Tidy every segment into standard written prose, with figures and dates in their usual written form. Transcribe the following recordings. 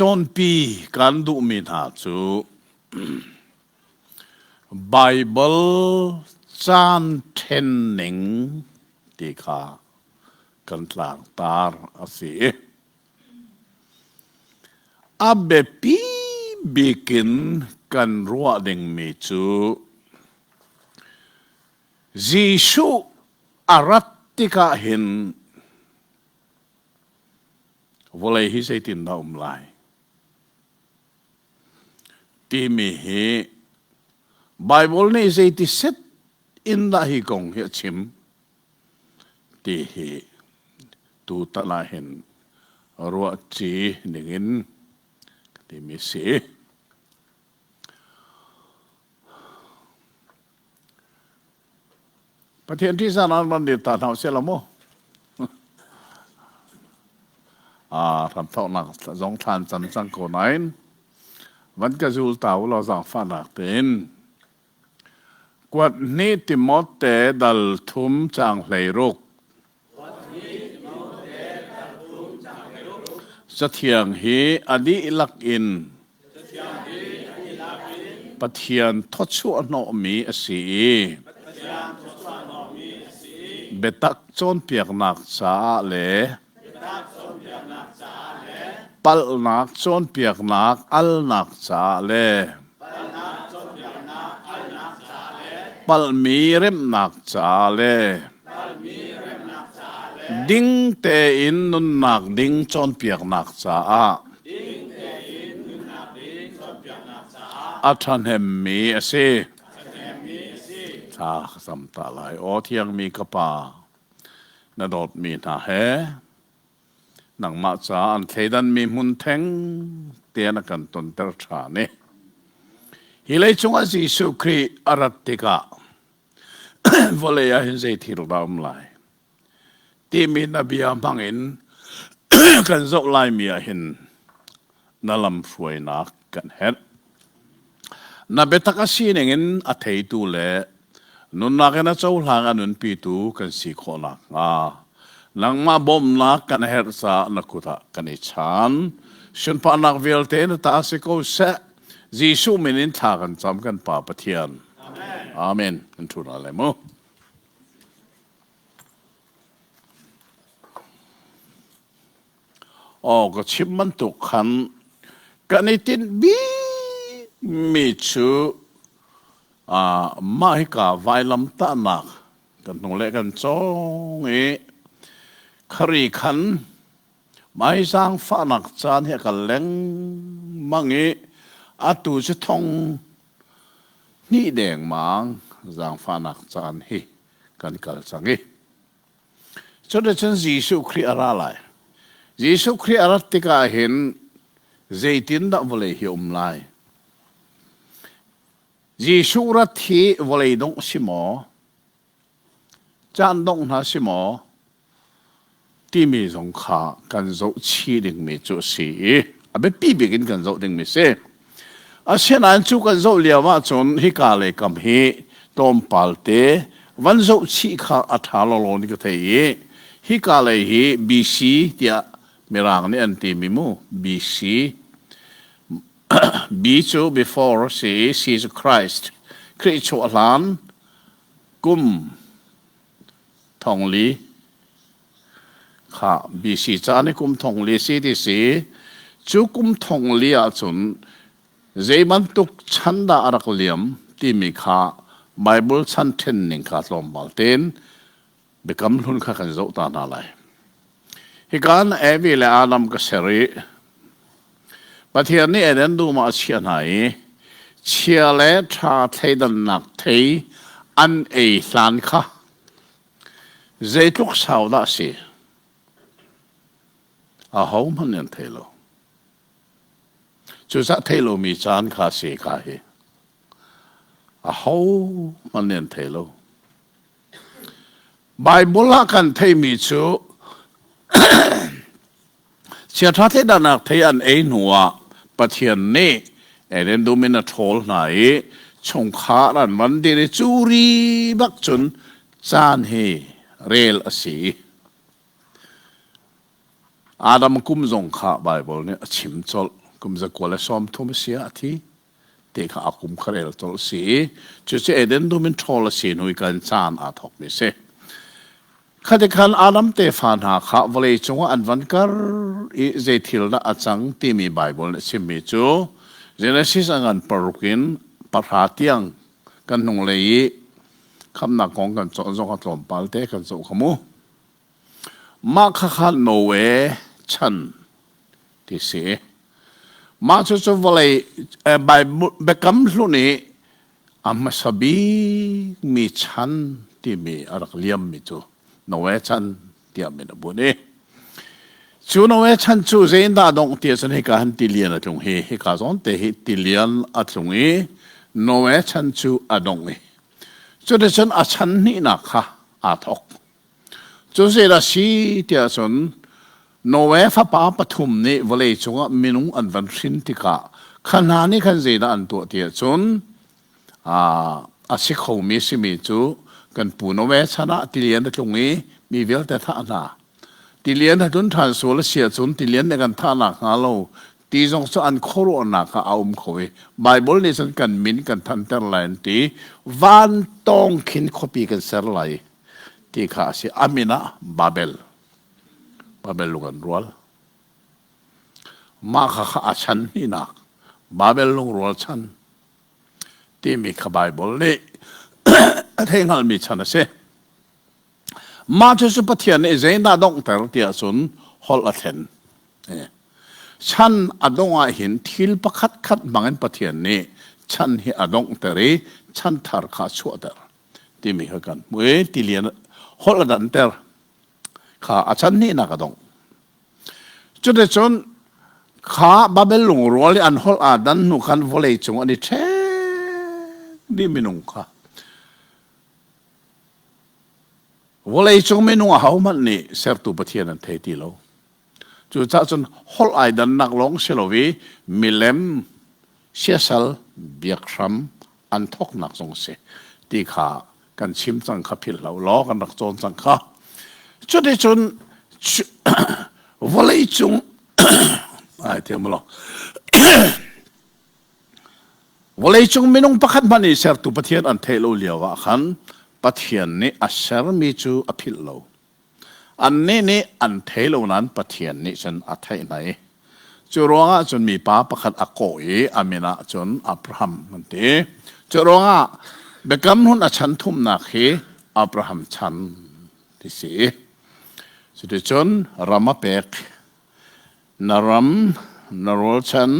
Cawnpi kan duhmi hna cu Baibal caan ṭhen ning ti kha kan tlangtar a si. A biapi bik in kan ruah dingmi cu Jesuh a rat tikah hin vawlei hi zeitindah um lai timi hi Baibal nih zeiti set in dah hi kong hi a chim ti hi tutan ah hin ruahci ningin ka timi si. Pathian ṭihzah an van dir ta hna usih law mu. Hramthawknak zong thlan cam cang ko nain van ka zul ta u law zaangfahnak tein kuat hnih Timote dal thum caang 16 Cathiang hi a dihlak in Pathian thawchuah hnawhmi a si i biatak cawnpiaknak caah le palhnak cawnpiaknak alnak caah le palhmi remhnak caah le ding tein nunnak ding cawnpiaknak caah a ṭhahnemmi a si. Thla ka cam ta lai. Aw thiangmi ka Pa, na dawtmi hna he nangmah ca an thleidanmi hmun theng te na kan tonter ṭhan i hi leicung ah Jesuh Khrih a rat tikah vawlei ah hin zei thil dah um lai timi na bia hmang in kan zoh laimi ah hin na lamhruainak kan herh. Na biatak a sining in a theitu le nunnak in a cohlang a nunpitu kan si khawh nakhnga nangmah bawmhnak kan herh caah na kut ah kan i chan. Sunparnak vialte na ta si ko seh. Jesuh min in thla kan cam kan Pa Pathian. Amen. Amen. Kan ṭhu hna lai mu. Aw ka chim bantuk khan kan i tinh bikmi cu mah hika vailamtahnak kan hnung le kan cawng i khari khan mah hi zaangfahnak caan hi a kal lengmang i atu cu thong hnih dengmang zaangfahnak caan hi kan kal cang i Cuticun Jesuh Khrih a ra lai. Jesuh Khrih a rat tikah hin zeitindah vawlei hi um lai? Jesuh rat hi vawlei dongh si maw? Caan dongh hna si maw? Timi zong kha kan zoh chih dingmi cu a si i a biapi bik in kan zoh dingmi si. Asinain cu kan zoh lio ahcun hika lei kam hi tlawmpal te van zoh chih kha a ṭha lawlaw ni ka thei i hika lei hi BC tiah Mirang nih an timi mu BC B cu before si i C cu Christ Khrih chuah hlan kum thongli kha BC caan i kum thongli si ti si cu kum thongli ahcun Zei bantuk chan dah a rak liam timi kha Baibal chan ṭhen ning kha tlawmpal tein Biakam Hlun kha kan zoh ta hna lai. Hika in Evi le Adam ka ser i Pathian nih Eden dum ah a chiah hna i chia le ṭha thleidannak thei an ei hlan kha zeitluk sau dah a si? Ahohmanh nih an thei lo. Cucaah theih lomi caan kha si ka hi. Ahohmanh nih an thei lo. Baibal ah kan theihmi cu chiaṭha thleidannak thei an ei hnuah Pathian nih Eden dum in a ṭhawl hna i chungkhar an van dir i cu ri bak cun caan hi rel a si. Adam kum zong kha Baibal nih a chim colh. Kum 130 a si ah a thi. Te kha a kum kha rel colh si i cucu Eden dum in ṭhawl a si hnu i kan caan aa thawkmi a si. Khati khan Adam tefa hna kha vawlei cungah an van kar i zei thil dah a cang timi Baibal nih a chimmi cu Genesis a ngan paruk in pahra tiang kan hnunglei i khamnak kong kan cawn zong a tlawmpal te kan zoh kha mu. Mah khakha Noe chan ti si. Mah cucu vawlei Bible biakam hlun i a hmasa bikmi chan timi a rak liammi cu Noe chan tiah min a bunh i cu Noe chan cu zeiindah dongh ti ahcun hika han tilian a tlung hi hika zawn te hi tilian a tlung i Noe chan cu a dongh i cuticun a chan hnihnak kha aa thawk. Cu zeidah si tiah cun Noe fapa pathum nih vawlei cungah minung an van hrin tikah kha hna nih khan zeidah an tuah tiah cun a si khomi simi cu kan pu Noe chan ah tilian a tlung i mi vialte thah hna. Tilian a tlun ṭhan sual a si ahcun tilian nih kan thahnak hnga lo ti zong cu an khuaruahnak ah a um kho i Baibal nih cun kan min kan thanter lai an ti. Van tawng khin khuapi kan ser lai ti kha a si. A min ah Babel. Babel lung an rual. Mah kha kha a chan hnihnak Babel lungrual chan timi kha Baibal nih a theihngalhmi chan a si. Mah cucu Pathian nih zeidah donghter tiah cun holh a thlen. Chan a dongh ah hin thil pakhat khat hmangin Pathian nih chan hi a donghter i chan thar kha a chuahter timi kha kan hmuh i tilian holh a danter kha a chan hnihnak a dongh. Cuticun kha Babel lungrual i an holh aa dan hnu khan vawlei cung an i ṭhek dih minung kha. Vawleicung minung ahohmanh nih sertu Pathian an thei ti lo. Cucaah cun holh ai dannak lawng si lo i milem siasal biakhram an thawknak zong si ti kha kan chim cang kha philh lo law kan rak cawn cang kha. Cuticun vawleicung ai thiam law Vawleicung minung pakhat hmanh nih sertu Pathian an theih lo lio ah khan Pathian nih a sermi cu a philh lo. Annih nih an thei lo nain Pathian nih cun a theih hna i cu ruangah cun mipa pakhat a kawh i a min ah cun Abraham an ti. Cu ruangah Biakam Hlun a chan thumnak hi Abraham chan ti si. Cuticun ram a pek. Na ram, na rawlchan,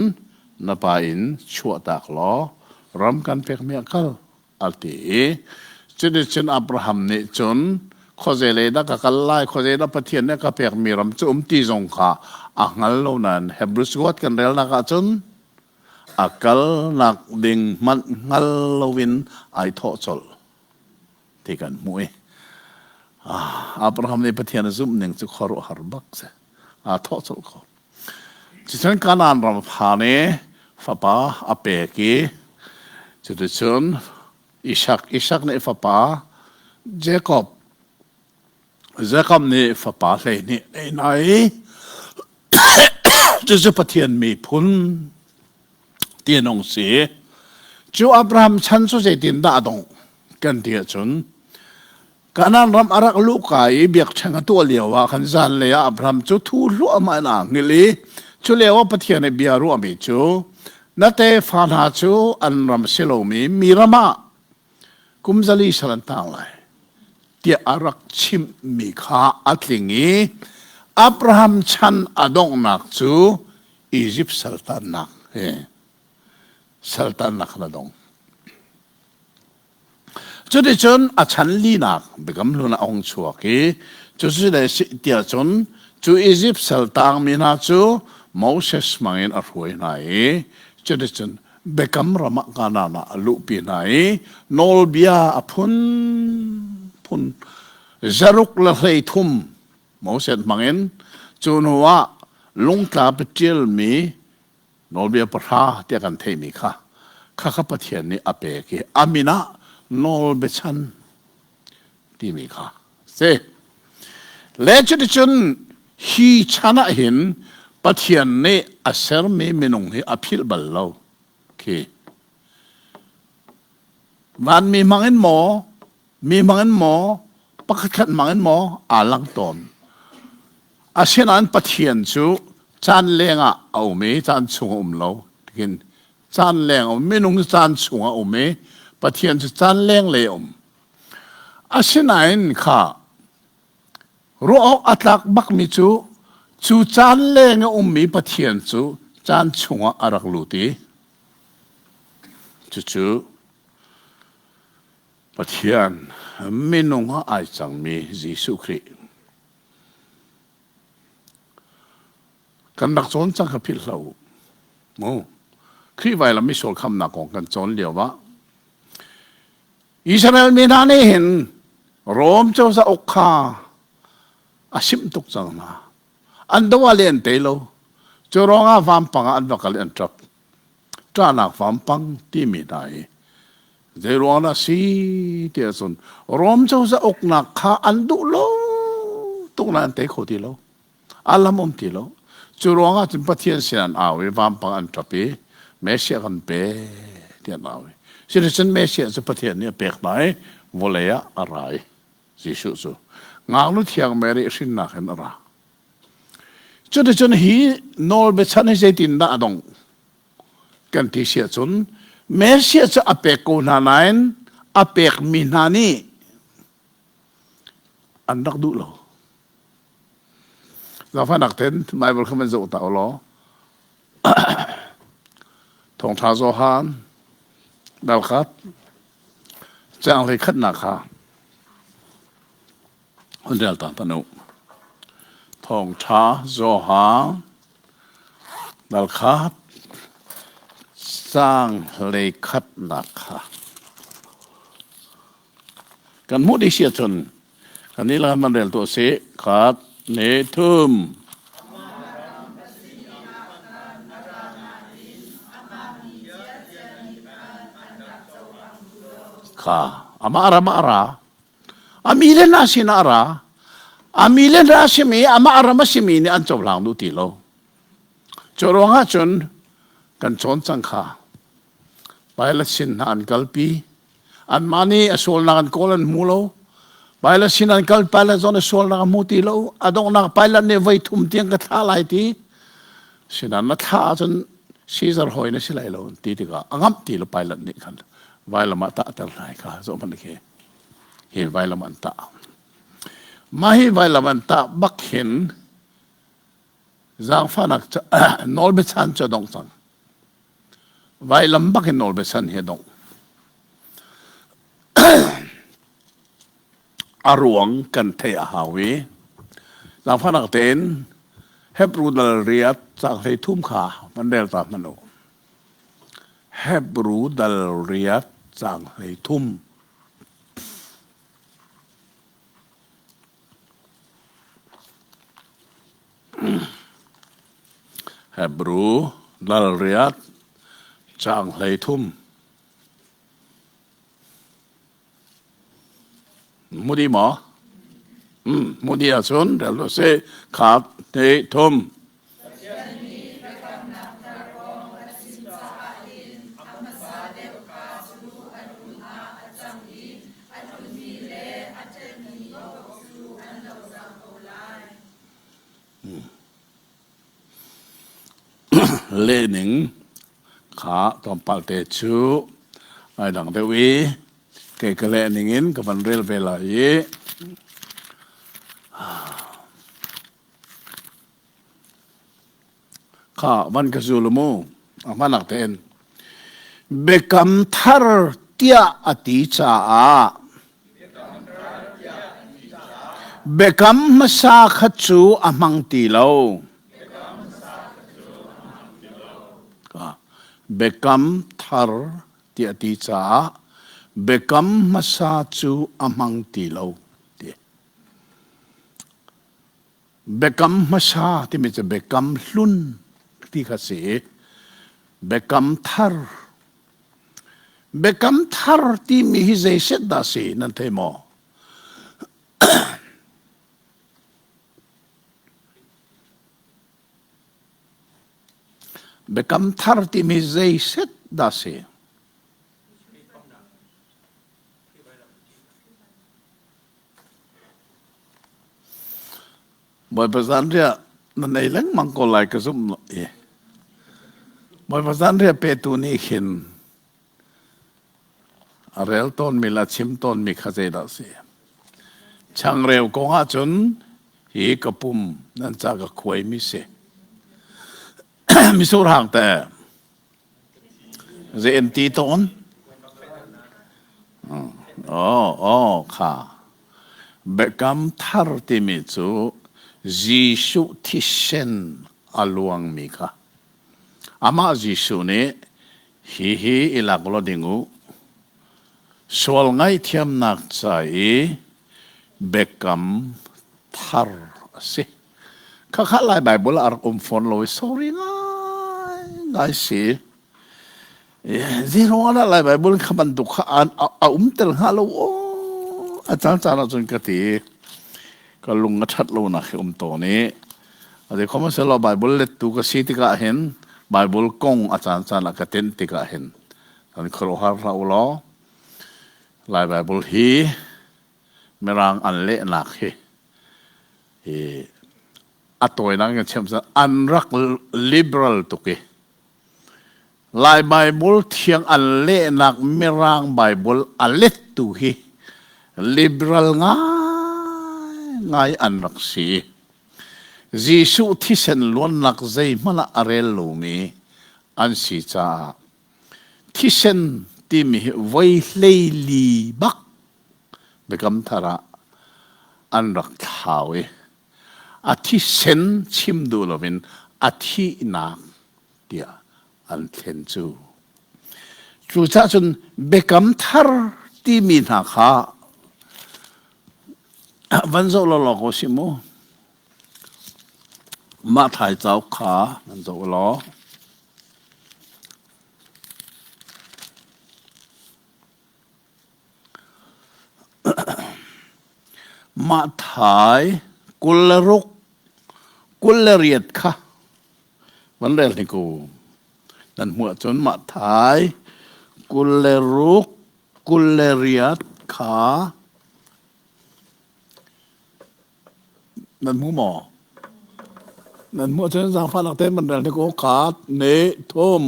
na pa in chuahtak law ram kan pekmi ah kal, a ti i cuticun Abraham nih cun khuazei lei dah ka kal lai, khuazei dah Pathian nih a ka pekmi ram cu um ti zong kha a hngal lo nain Hebrews kuat kan relnak ah cun a kalnak ding hmanh hngal loin ai thawh colh ti kan hmuh i Abraham nih Pathian a zumh ning cu khuaruahhar bak si. Aa thawh colh ko. Cucun Kanaan ram phan i fapa a pek i cuticun Isak Isak nih fapa Jacob Jacob nih fapa 12 a hna i cucu Pathian miphun ti an hung si. Cu Abraham chan cu zeitindah a dongh kan ti ahcun Kanaan ram a rak luhka i biakṭheng a tuah lio ah khan zanlei ah Abraham cu thu hluahmah in aa hngilh i cu lio ah Pathian i bia ruahmi cu na tefa hna cu an ram si lomi mi ram ah kum zali sal an tang lai tiah a rak chimhmi kha a tling i Abraham chan a donghnak cu Izipt saltannak he saltannak khan a dong. Cuticun a chan linak Biakam Hlun a hung chuak i cucu le si tiah cun cu Izipt sal tangmi hna cu Moses hmangin a hruai hna i cuticun Biakam ram ah Kanaan ah a luhpi hna i nawlbia a phunphun zaruk le 13 Moses hmangin cu hnu ah lungtla ṭialmi Nawlbia pahra tiah kan theihmi kha khakha Pathian nih a pek i a min ah nawlbiachan timi kha si. Le cuticun hi chan ah hin Pathian nih a sermi minung hi a philh bal lo. Khi. Vanmi hmang in maw, mi hmang in maw, pakhatkhat hmang in maw aa lang tawn. Asinain Pathian cu caan leng ah a um i caan chung a um lo. Tikin caan leng a um. Minung cu caan chung a um i Pathian cu caan leng lei a um. Asinain kha Ruah awk a tlak bakmi cu cu caan leng a ummi Pathian cu caan chungah a rak lut i cucu Pathian minung ah ai cangmi Jesuh Khrih. Kan rak cawn cang kha philh hlah u. Mu. Khrih vailam misual khamnak kong kan cawn lio ah Israel mi hna nih hin Rom cozah uk kha a simh tuk cang hna. An do ah le an tei lo. Cu ruangah vampang ah an va kal i an ṭap. Ṭahnak vampang timi hna hi zei ruang dah si ti ahcun Rom cozah uknak kha an duh lo tuk nain an tei kho ti lo. A lam um ti lo. Cu ruangah cun Pathian sin an au i vampang an ṭap i Messiah kan pe ti an au i cuticun Messiah cu Pathian nih a pek hna i vawlei ah a ra i Jesuh cu ngaknu thiang Mary hrinnak in a ra. Cuticun hi nawlbiachan hi zeitindah a dongh kan ti si ahcun Messiah cu a pek ko hna nain a pekmi hna nih an rak duh lo. Zaangfahnak ten Bible kha van zoh ta u law Thawngṭha Johan dalkhat caang hlei khatnak kha hun rel ta hmanh u. Thawngṭha Johan dalkhat caang hlei khatnak kha Kan hmuh dih si ahcun kan nih le man rel tuah sih. Khat, ne, thum. Kha, amah ram ah a ra. A mi le hna sin ah a ra. A mi le hna simi, amah ram a simi nih an cohlang duh ti lo. Cu ruangah cun kan cawn cang kha. Pilate sin hna an kalpi. Anmah nih a sualnak an kawl an hmu lo. Pilate sin an kal Pilate zong nih sualnak a hmu ti lo. A donghnak Pilate nih voi thum tiang ka thlah lai ti. Sinan na thlah ahcun Caesar hawi na si lai lo ti tikah a ngamh ti lo Pilate nih khan vailam ah tahter hna kha zoh hmanh khi hi vailam an tah. Mah hi vailam an tah bak hin zaangfahnak nawlbiachan cu a dong cang. Vailam bak in nawlbiachan hi a dongh. A ruang kan theih a hau i zaangfahnak tein Hebru dal riat caang 13 kha van rel ta hmanh u. Hebru dal riat caang 13. Hebru dal riat caang 13. Mudi maw? Mm, mudi ahcun rel u sih. Khat, hnih, thum. Pathian nih biakamnak thar kong a chim caah hin a hmasa deuh pa cu a hlun ah a cang i a hlunmi le a ṭhenmi paoh cu an lo cang ko lai. Lehning kha tlawmpal te cu ai dang deuh i kei ka lehning in ka van rel ve lai i Kha van ka zul mu a hmanak tein biakam thar tiah a ti caah biakam hmasa kha cu a hmang ti lo. Biakam thar tiah a ti caah biakam hmasa cu a hmang ti lo ti. Biakam hmasa timi cu biakam hlun ti kha si i biakam thar biakam thar timi hi zei set dah si nan thei maw? Biakam thar timi zei set dah si? Bawipa zanriah na nei lengmang ko lai ka zumh i Bawipa zanriah petu nih khin a rel tawnmi le a chim tawnmi kha zeidah a si? Changreu kong ahcun hi ka pum nan ca ka khuaimi si. Misur hang te zei an ti tawn? Oh, oh, kha. Biakam thar timi cu Jesuh thisen a luangmi kha. Amah Jesuh nih hihi i lak law ding u. Sual ngaihthiamnak ca i biakam thar a si. Khakha Lai Baibal ah a rak um fawn lo i sorry ngaingai si. Zeiruang ah dah Lai Baibal kha bantuk kha a um tel hnga lo aw a caan caan ahcun ka ti. Ka lung a ṭhat lonak hi um tawn i a zei khom selaw Baibal lettu ka si tikah hin Baibal kong a caan caan ah ka tenh tikah hin kan khuaruahhar hlah u law Lai Baibal hi Mirang an lehnak hi hi a tawinak in chim an rak liberal tuk i Lai Baibal thiang an lehnak Mirang Baibal a lettu hi liberal ngaingai an rak si. Jesuh thisen luannak zeihmanh ah a rel lomi an si caah thisen timi hi voi 14 bak Biakam Thar ah an rak thlau i a thisen chim duh loin a thihnak tiah an thlen cu. Cucaah cun biakam thar timi hna kha van zoh law ko si mu. Mah thai cauk kha van zoh law. Mah thai 26 28 kha van rel hnik u. Nan hmuh ahcun mah thai 26 28 kha nan hmu maw? Nan hmuh ahcun zaangfahnak tein van rel hnik u. Khat, ne, thum.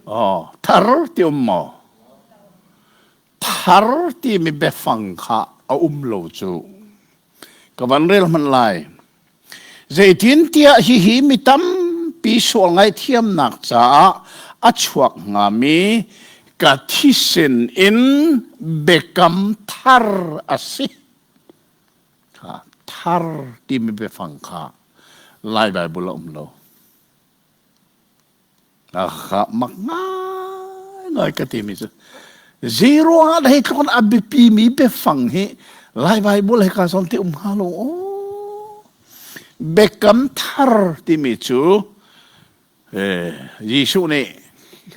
Oh, thar ti um maw? Thar timi biafang kha a um lo cu. Ka van rel hmanh lai. Zeitintiah hihi mi tampi sual ngaihthiamnak caah a chuak hngami ka thisen in biakam thar a si. Kha thar timi biafang kha Lai Baibal a um lo. Kha mak ngaingai ka timi cu zeiruang ah dah hi tluk in a biapimi biafang hi Lai Baibal he ka zawn ti um hnga lo aw biakam thar timi cu Jesuh nih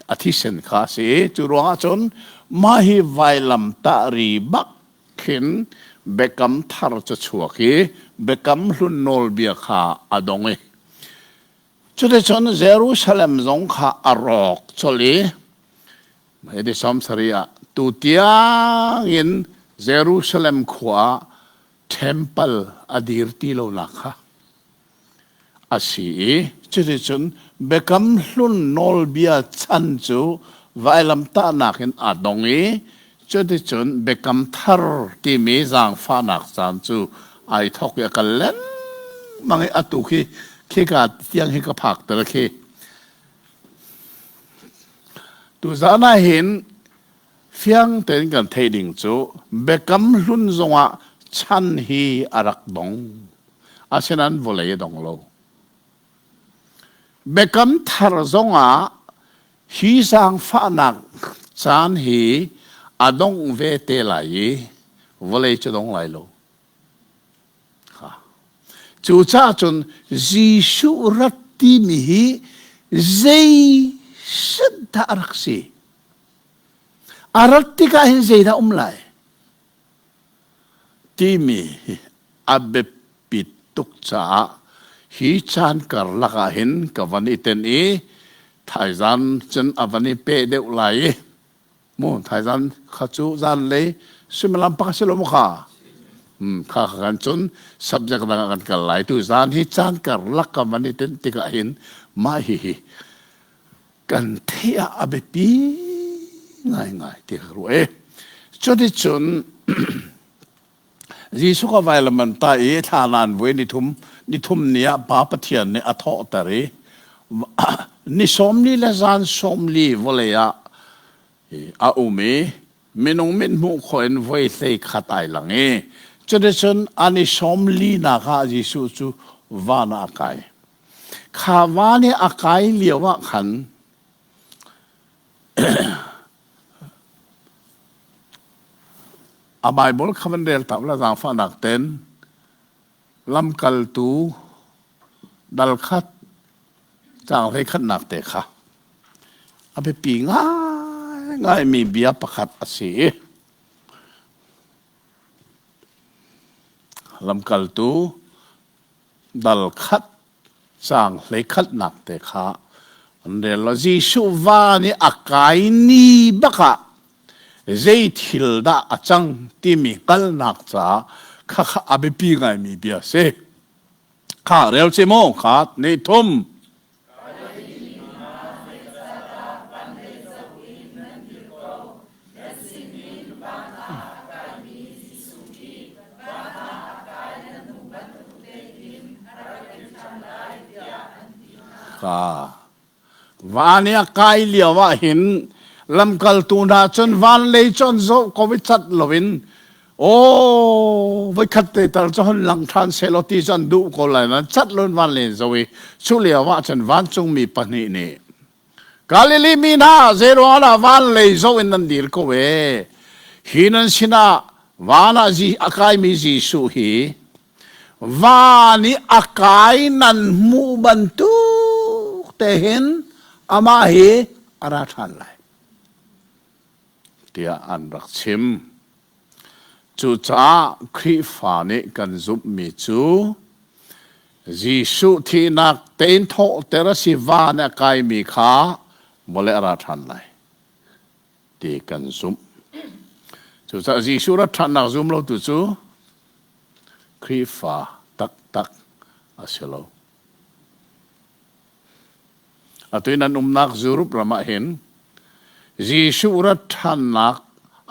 a thisen kha a si cu ruangah cun mah hi vailamtah ri bak khin biakam thar cu chuak i biakam hlun nawlbia kha a dong i Cuticun Jerusalem zong kha a rawk colh i hiti 70 ah tutiangin Jerusalem khua ah temple a dir ti lonak kha a si i cuticun Biakam Hlun nawlbia chan cu vailamtahnak in aa dong i cuticun Biakam Thar timi zaangfahnak caan cu ai thawk i a kal lengmang i atu khi khika tiang hi ka phak ter khi tuzaan ah hin fiang tein kan theih ding cu biakam hlun zongah chan hi a rak dong asinain vawlei a dong lo biakam thar zongah hi zaangfahnak caan hi a dong ve te lai i vawlei cu dong lai lo Cucaah cun Jesuh rat timi hi zei set dah a rak si? A rat tikah hin zeidah um lai? Timi hi a biapit tuk caah hi caan karlak ah hin ka van i tenh i thaizan cun a van i peh deuh lai i mu thaizan kha cu zanlei suimilam pakhat si lo mu kha kha kan cun subject dang ah kan kal lai. Tu zan hi caan karlak ka van i tenh tikah hin mah hihi kan theih ah a biapi ngaingai ti ka ruah i cuticun Jesuh ka vailam an tah i thla nan vui nithum nithum ni ah Pa Pathian nih a thawhter i ni 40 le zan 40 vawlei ah a um i minung mit hmuh khawh in voi hlei khat ai lang i cuticun an i 40 nak ah Jesuh cu van ah a kai. Kha van i a kai lio ah khan A Baibal kha van rel ta la zaangfahnak ten lamkaltu dal khat caang hlei khatnak te kha a biapi ngaingaimi bia pakhat a si i lamkaltu dal khat Caang hleikhatnak te kha an rel lo. Jesuh van i a kai ni bak ah zei thil dah a cang timi hngalhnak caah khakha a biapi ngaimi bia a si. Kha rel ci mu, khat, ni thum. Van i a kai lio ah hin lamkaltu hna cun van lei cu an zoh ko i cat loin aw voikhat te tal cu hon lang ṭhan sehlaw ti cu an duh ko lai nain cat loin van lei an zoh i cu lio ah cun vancungmi pahnih nih Galilee mi hna zeiruang dah van lei zoh in nan dir ko e? Hi nan sinah van ah a kaimi Jesuh hi van i a kai nan hmuh bantuk te hin amah hi a ra ṭhan lai tiah an rak chim. Cucaah Khrihfa nih kan zumhmi cu Jesuh thihnak tein thawhter a si van a kaimi kha vawlei a ra ṭhan lai ti kan zumh. Cucaah Jesuh rat ṭhannak zum lotu cu Khrihfa taktak a si lo. Atu in an umnak Europe ram ah hin Jesuh rat ṭhannak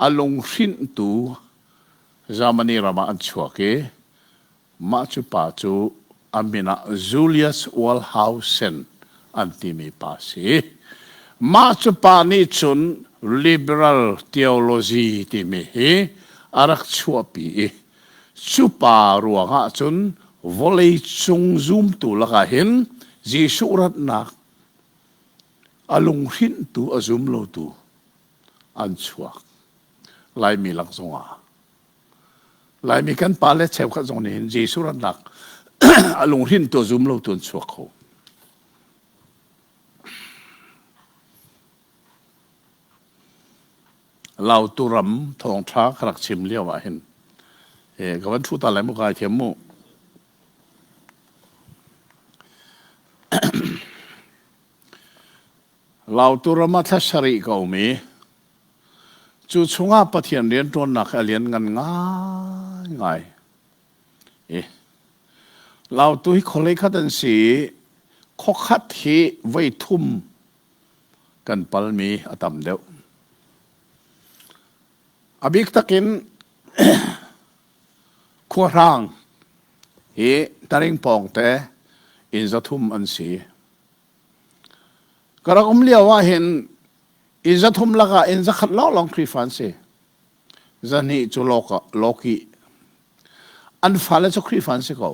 a lunghrinhtu Germany ram ah an chuak i mah cu pa cu a min ah Julius Wellhausen an timi pa a si. Mah cu pa nih cun liberal theology timi hi a rak chuahpi i Cu pa ruangah cun vawleicung zumtu lakah hin Jesuh ratnak a lunghrinhtu a zum lotu an chuak. Laimi lak zongah Laimi kan pale cheukhat zong nih hin Jesuh ratnak a lunghrinhtu a zum lotu an chuak kho. Lautu ram thawngṭha ka rak chim lio ah hin ka van ṭhu ta lai mu kai thiam mu. Lautu ram ah thla sarih ka um i cu chungah Pathian rianṭuannak hi a lianngan ngaingai. I Lautu hi khualei khat an si i khuakhat hi voi thum kan palmi a tam deuh. A bik takin khuahrang hi taring pawng te inn 300 an si. Ka rak um lio ah hin inn 300 lakah inn 100 lawnglawng Khrihfa an si. 200 cu lawki. An fale cu Khrihfa an si ko.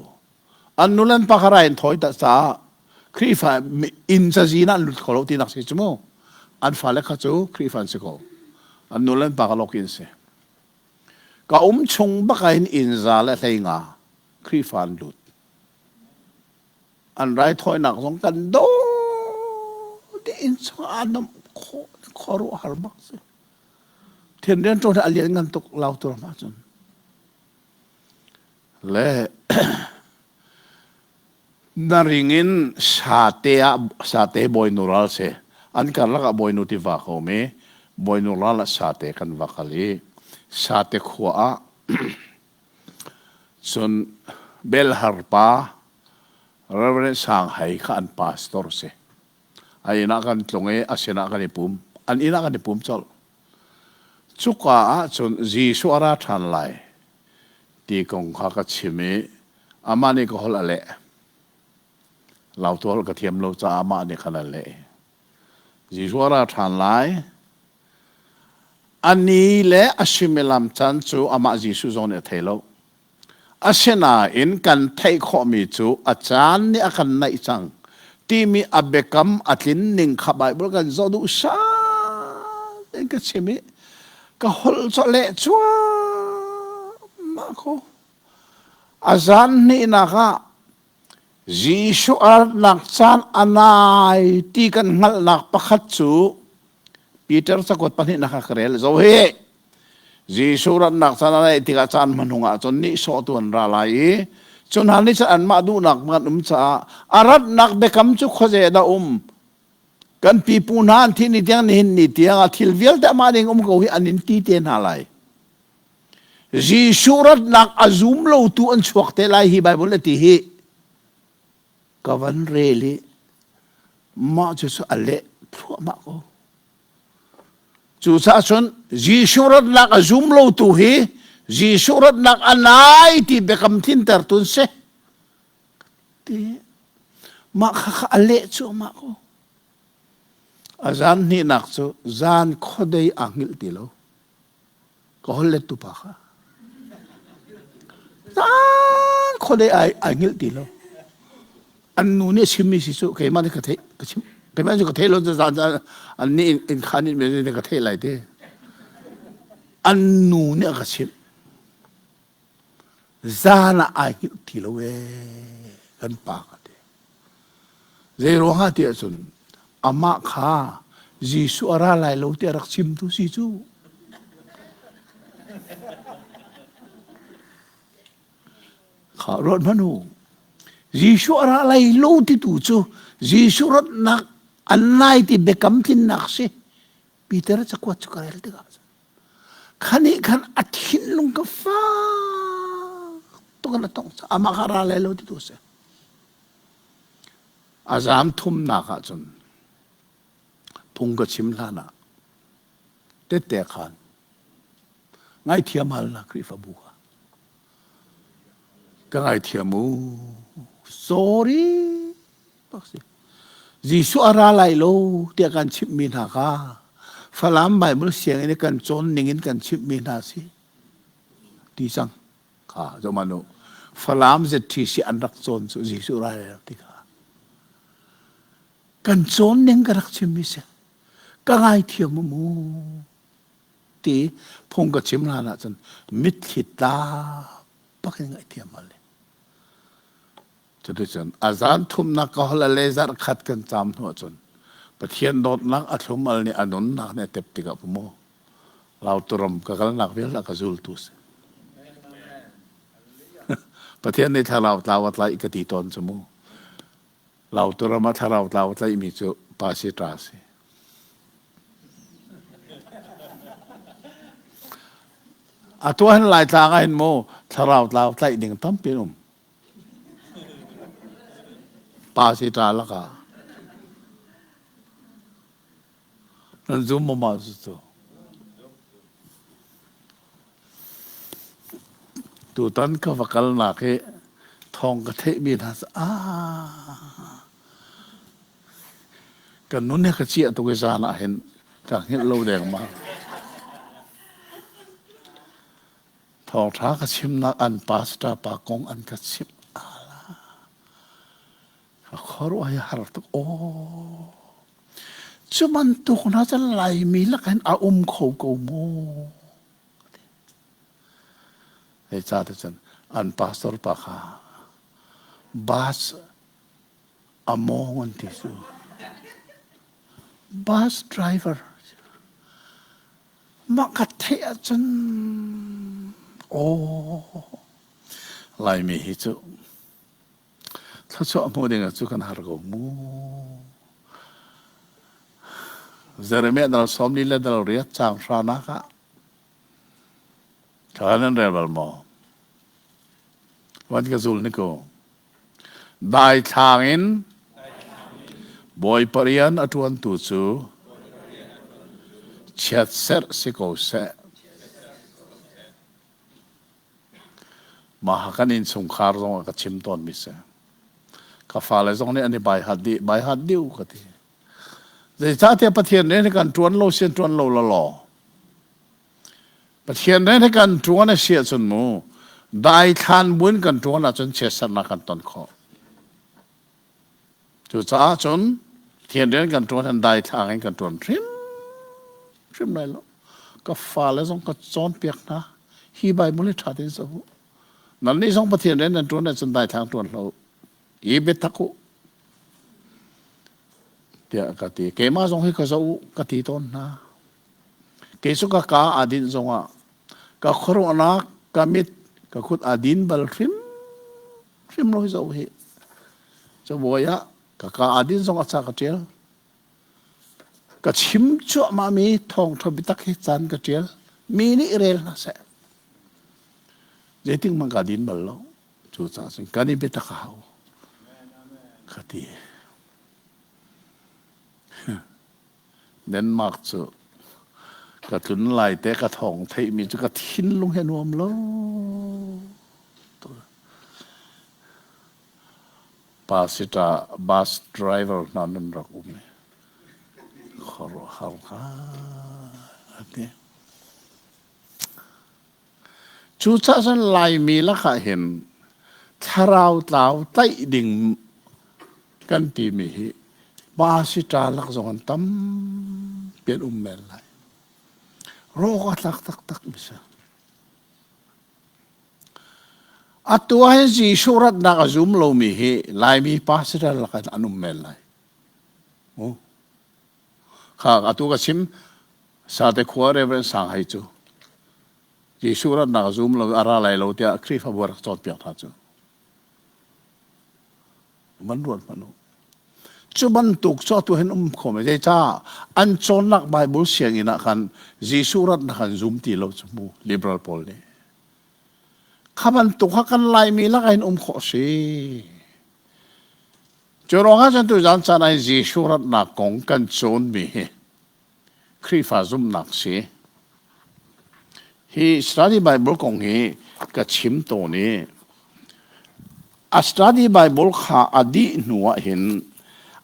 An nu le an pa kha rai an thawi ta caah Khrihfa inn cazin ah an lut kho lo tinak si cu mu. An fale kha cu Khrihfa an si ko. An nu le an pa kha lawki an si. Ka um chung bak ah hin inn 150 Khrihfa an lut. An raithawinak zong kan daw te inn chung ah nomh khawh khuaruahhar bak si. Thian rian ṭuan a lian ngan tuk lau tur ma cun. Le na ring in sate ah sate bawinu ral si an karlak ah bawinu tiva ko mi bawinu ral ah sate kan va kal i sate khua ah cun Belhar pa Reverend Sang Hai kha an pastor si a inn ah kan tlung i a sinah kan i pum an inn ah kan i pum colh cuka ah cun Jesuh a ra ṭhan lai ti kong kha ka chim i amah nih ka holh a leh lautu holh ka thiam lo caah amah nih khan a leh Jesuh a ra ṭhan lai a ni le a suimilam caan cu amah Jesuh zong nih a thei lo Asinain kan theih khawhmi cu a caan nih a kan naih cang timi a biakam a tlin ning kha Baibal kan zoh duh in ka chim i ka holh cu leh cuahmah ko. A zan hnihnak ah Jesuh a ratnak caan a nai ti kan hngalhnak pakhat cu Peter cakuat pahnihnak ah ka rel. Zoh hi! Jesuh ratnak caan a naih tikah caan hmanung ah cun nihsawhtu an ra lai i cu hna nih cun anmah duhnak an um caah a ratnak biakam cu khuaze dah um kan pipu hna an thih ni tiang nihin ni tiang ah thil vialte amah ning um ko hi an in ti te hna lai Jesuh ratnak a zum lotu an chuak te lai hi Bible a ti hi ka van rel i mah cu cu a leh thluahmah ko Cucaah cun Jesuh ratnak a zum lotu hi Jesuh ratnak a nai ti biakam tlinter tun si. Ti mah kha kha a leh cuahmah ko. A zan hnihnak cu zan khuadei aa hngilh ti lo. Ka hol let tu pa kha. Zan khuadei ai ai hngilh ti lo. An nu nih a chimmi si cu keimah nih ka theih ka chim keimah cu ka theih lo zan zan an nih in khan in me ka theih lai te. An nu nih a ka chimh. Zan ah ai hngilh ti lo ee kan pa ka ti. Zei ruangah ti ahcun amah kha Jesuh a ra lai lo ti a rak chimtu si cu. Kha ruat hmanh u. Jesuh a ra lai lo ti tu cu Jesuh ratnak an lai ti biakam tlinnak si. Peter cakuat cu ka rel tikah khan nih khan a thinlung ka fak tuk in a tong amah kha ra lai lo ti tu si. A zaam thumnak ah cun phung ka chim hlan ah tette khan ngaithiam hal na Khrihfabu kha ka ngaithiam u sorry bak si Jesuh a ra lai lo tiah kan chimhmi hna kha Falam Bible sianginn i kan cawn ning in kan chimhmi hna si ti cang kha zohmanh u Falam ZTC an rak cawn cu Jesuh ra lai lo ti kha kan cawn ning ka rak chimmi si ka ngaithiam mu ti phung ka chim hlan ah cun mitthli tla bak in ngaihthiam hal Cuticun a zan thumnak ka hol a le zarh khat kan caam hnu ahcun Pathian dawtnak a thlum al nih a nunnak nih a tep tikah mu Lauturam ka kalnak vialte a ka zultu si. Pathian nih thlarau tlau a tlaih ka ti tawn cu mu. Lauturam ah thlarau tlau a tlaihmi cu pa si ṭa si. Atu hin Laitlang ah hin mu thlarau tlau tlaih ding tampi an um. Pa si ṭa lakah nan zum maw mah cucu? Tutan ka va kalnak hi thawng ka theihmi hna cu ah ka nun he ka ciah tuk i zan ah hin ka hngilh lo dengmang. Thawngṭha ka chimnak an pastor pa kong an ka chimh ala. Ka khuaruah hi har tuk aw. Cu bantuk hna cu Laimi lakin a um kho ko mu. Hei ca te cun an pastor pa kha bus a mawng an ti cu. Bus driver. Mah ka theih ahcun aw Laimi hi cu thluachuah hmuh ding cu kan har ko mu. Jeremiah dal 40 le dal riat caang hranak ah kha nan rel bal maw? Van ka zul ni ko. Daithlang in Bawipa rian a ṭuantu cu chiatserh si ko seh. Mah kan innchungkhar zong ah ka chim tawnmi si. Ka fale zong nih an i baihat dih, baihat dih u ka ti. Zeicahtiah Pathian rian hi kan ṭuan lo sian ṭuan lo law. Pathian rian hi kan ṭuan a si ahcun mu daithlan buin kan ṭuan ahcun chiatserhnak kan ton khawh. Cucaah cun Pathian rian kan ṭuan hin daithlang in kan ṭuan hrim hrim lai lo. Ka fale zong ka cawnpiak hna. Hi Bible hi ṭha tein zoh u. Nannih zong Pathian rian nan ṭuan ahcun daithlang ṭuan hlah u. I biatak u. Tiah ka ti. Keimah zong hi ka zoh u ka ti tawn hna. Kei cu ka kaa aa dinh zongah ka khuaruahnak, ka mit, ka kut aa din bal hrim hrim lo hi zoh hi. Cabuai ah ka kaa aa din zong a ca ka ṭial. Ka chim cuahmahmi thawngṭha biatak hi caan ka ṭial. Mi nih rel hna seh. Zeitik hmanh kaa din bal lo. Cucaah cun kan i biatak a hau. Ka ti. Denmark cu ka tlun lai te ka thawng theihmi cu ka thinlung he nuam lo. Pasita bus driver hna nan rak um i khuaruahhar ngai ati. Cucaah cun Laimi lakah hin thlarau tlau tlaih ding kan timi hi pa si ṭa lak zong an tampi an um men lai. Rawk a tlak taktak mi si. Atu ah hin Jesuh ratnak a zum lomi hi Laimi pa si ṭa lakah an um men lai. Kha atu ka chim Sate khua Reverend Sang Hai cu Jesuh ratnak zum lo a ra lai lo tiah Khrihfabu rak cawnpiak hna cu. Man ruat hmanh u. Cu bantuk cu atu hin um kho me zeicah an cawnnak Bible sianginn ah khan Jesuh ratnak an zum ti lo cu mu liberal pawl nih. Kha bantuk kha kan Laimi lakah hin um khawh si. Cu ruangah cun tuzan caan ah Jesuh ratnak kong kan cawnmi hi Khrihfa zumhnak si. Hi study Bible kong hi ka chim tawn i a study Bible kha a dih hnu ah hin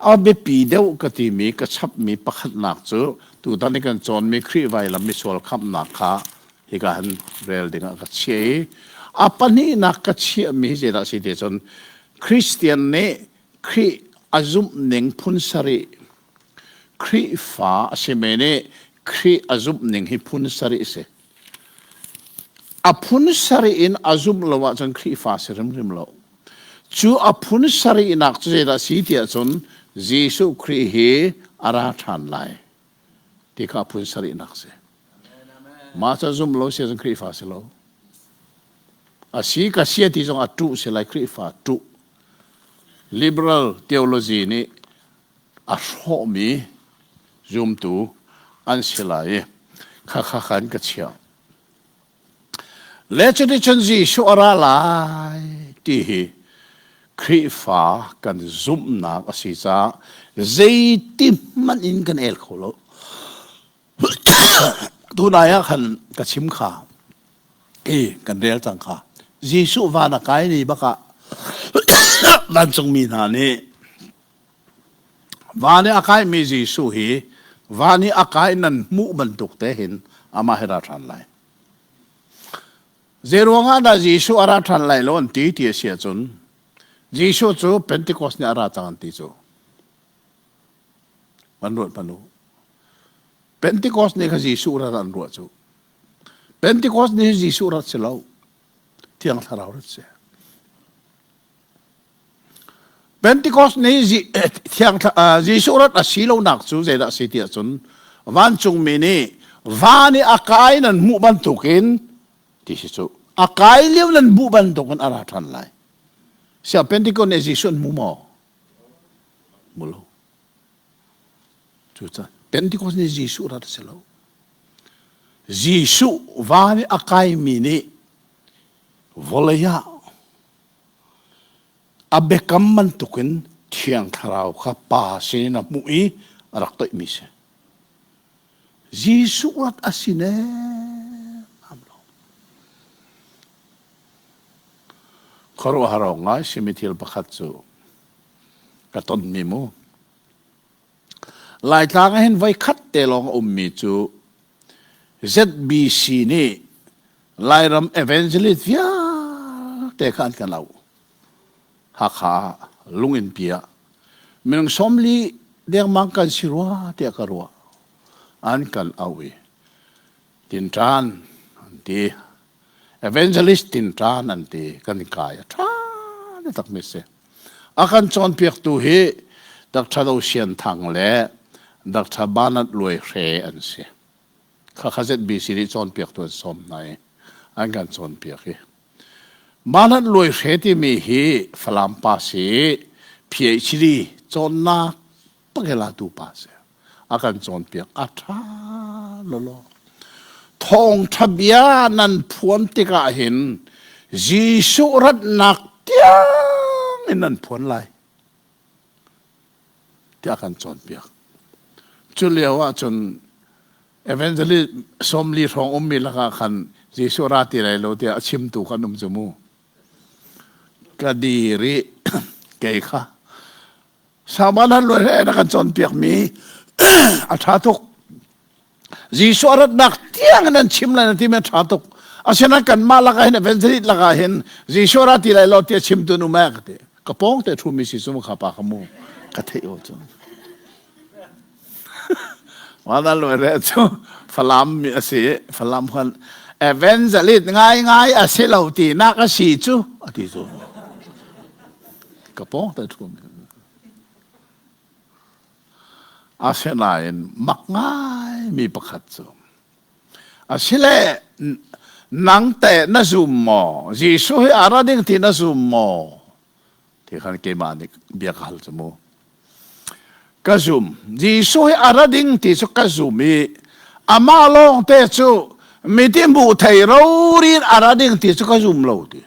a biapi deuh ka timi ka chapmi pakhatnak cu tutan i kan cawnmi Khrih vailam misual khamhnak kha hika han rel dingah ka chiah i a pahnihnak ka chiahmi hi zeidah si ti cun Christian nih Khrih a zumh ning phun sarih Khrihfa a simi nih Khrih a zumh ning hi phun sarih a si. A phun sarih in a zumh lo ahcun Khrihfa si hrimhrim lo. Cu a phun sarihnak cu zeidah si ti ahcun Jesuh Khrih hi a ra ṭhan lai ti kha a phun sarihnak si. Mah cu zumh lo si ahcun Khrihfa si lo. A si ka sia ti zong a ṭuh si lai Khrihfa ṭuh. Liberal theology nih a hrawhmi zumtu an si lai i khakha khan ka chiah. Le cuticun Jesuh a ra lai ti hi Khrihfa kan zumhnak a si caah zeiti hmanh in kan el kho lo. Tunai ah khan ka chim kha i kan rel cang kha Jesuh van a kai ni bak ah vancungmi hna nih van i a kaimi Jesuh hi van i a kai nan hmuh bantuk te hin amah hi ra ṭhan lai. Zei ruangah dah Jesuh a ra ṭhan lai lo an ti ti a si ahcun Jesuh cu Pentecost nih a ra cang an ti cu. An ruat hmanh u. Pentecost nih kha Jesuh rat an ruah cu. Pentecost nih Jesuh rat si lo. Thiang Thlarau rat si. Pentecost nih Thiang Jesuh rat a si lonak cu zeidah a si ti ahcun vancungmi nih Van i a kai nan hmuh bantukin ti si cu a kai lio nan hmuh bantukin a ra ṭhan lai. Siah Pentecost nih Jesuh an hmu maw? Hmu lo. Cucaah Pentecost nih Jesuh rat a si lo. Jesuh van i a kaimi nih vawlei ah a biakam bantukin Thiang Thlarau kha Pa sinin a hmuh i a rak toihmi si. Jesuh rat a si ne lo. Khuaruahhar awk ngai simi thil pakhat cu ka tonmi mu. Laitlang ah hin voi khat te lawng a ummi cu ZBC nih Lairam evangelist vialte kha an kan auh. Hakha ah lunginn pi ah minung 40 dengmang kan si rua tiah ka ruah. An kan auh i tinṭan an ti. Evangelist tinṭan an ti. Kan kai a ṭha takmi si. A kan cawnpiaktu hi Dr. Do Sian Thang le Dr. Bernard Luai Hre an si. Khakha ZBC nih cawnpiaktu an sawm hna i an kan cawnpiak i Bernard Luai Hre timi hi Falam pa si PhD cawnnak pakelatu pa si. A kan cawnpiak a ṭha lawlaw. Thawngṭha bia nan phuan tikah hin Jesuh ratnak tiang in nan phuan lai tiah a kan cawnpiak. Cu lio ah cun evangelist 40 hrawng ummi lakah khan Jesuh ra ti lai lo tiah a chimtu kan um cu mu. Ka dir i kei kha Saman han luai he na kan cawnpiakmi a ṭha tuk. Jesuh a ratnak tiang in an chim lai na timi a ṭha tuk. Asinain kanmah lakah hin evangelist lakah hin Jesuh ra ti lai lo tiah chimtu nu meh ka ti. Ka pawng te ṭhumi si cu kha pa kha mu ka theih o cu. Wala luai re cu Falam mi a si. Falam khan evangelist ngai ngai a si lo ti nak a si cu a ti cu. Ka pawng te ṭhumi. Asinain mak ngaimi pakhat cu asile nang teh na zum maw? Jesuh hi a ra ding ti na zum maw? Ti khan keimah nih bia ka hal cu mu. Ka zum. Jesuh hi a ra ding ti cu ka zum i amah lawng te cu miti hmuh thei rorin a ra ding ti cu ka zum lo ti.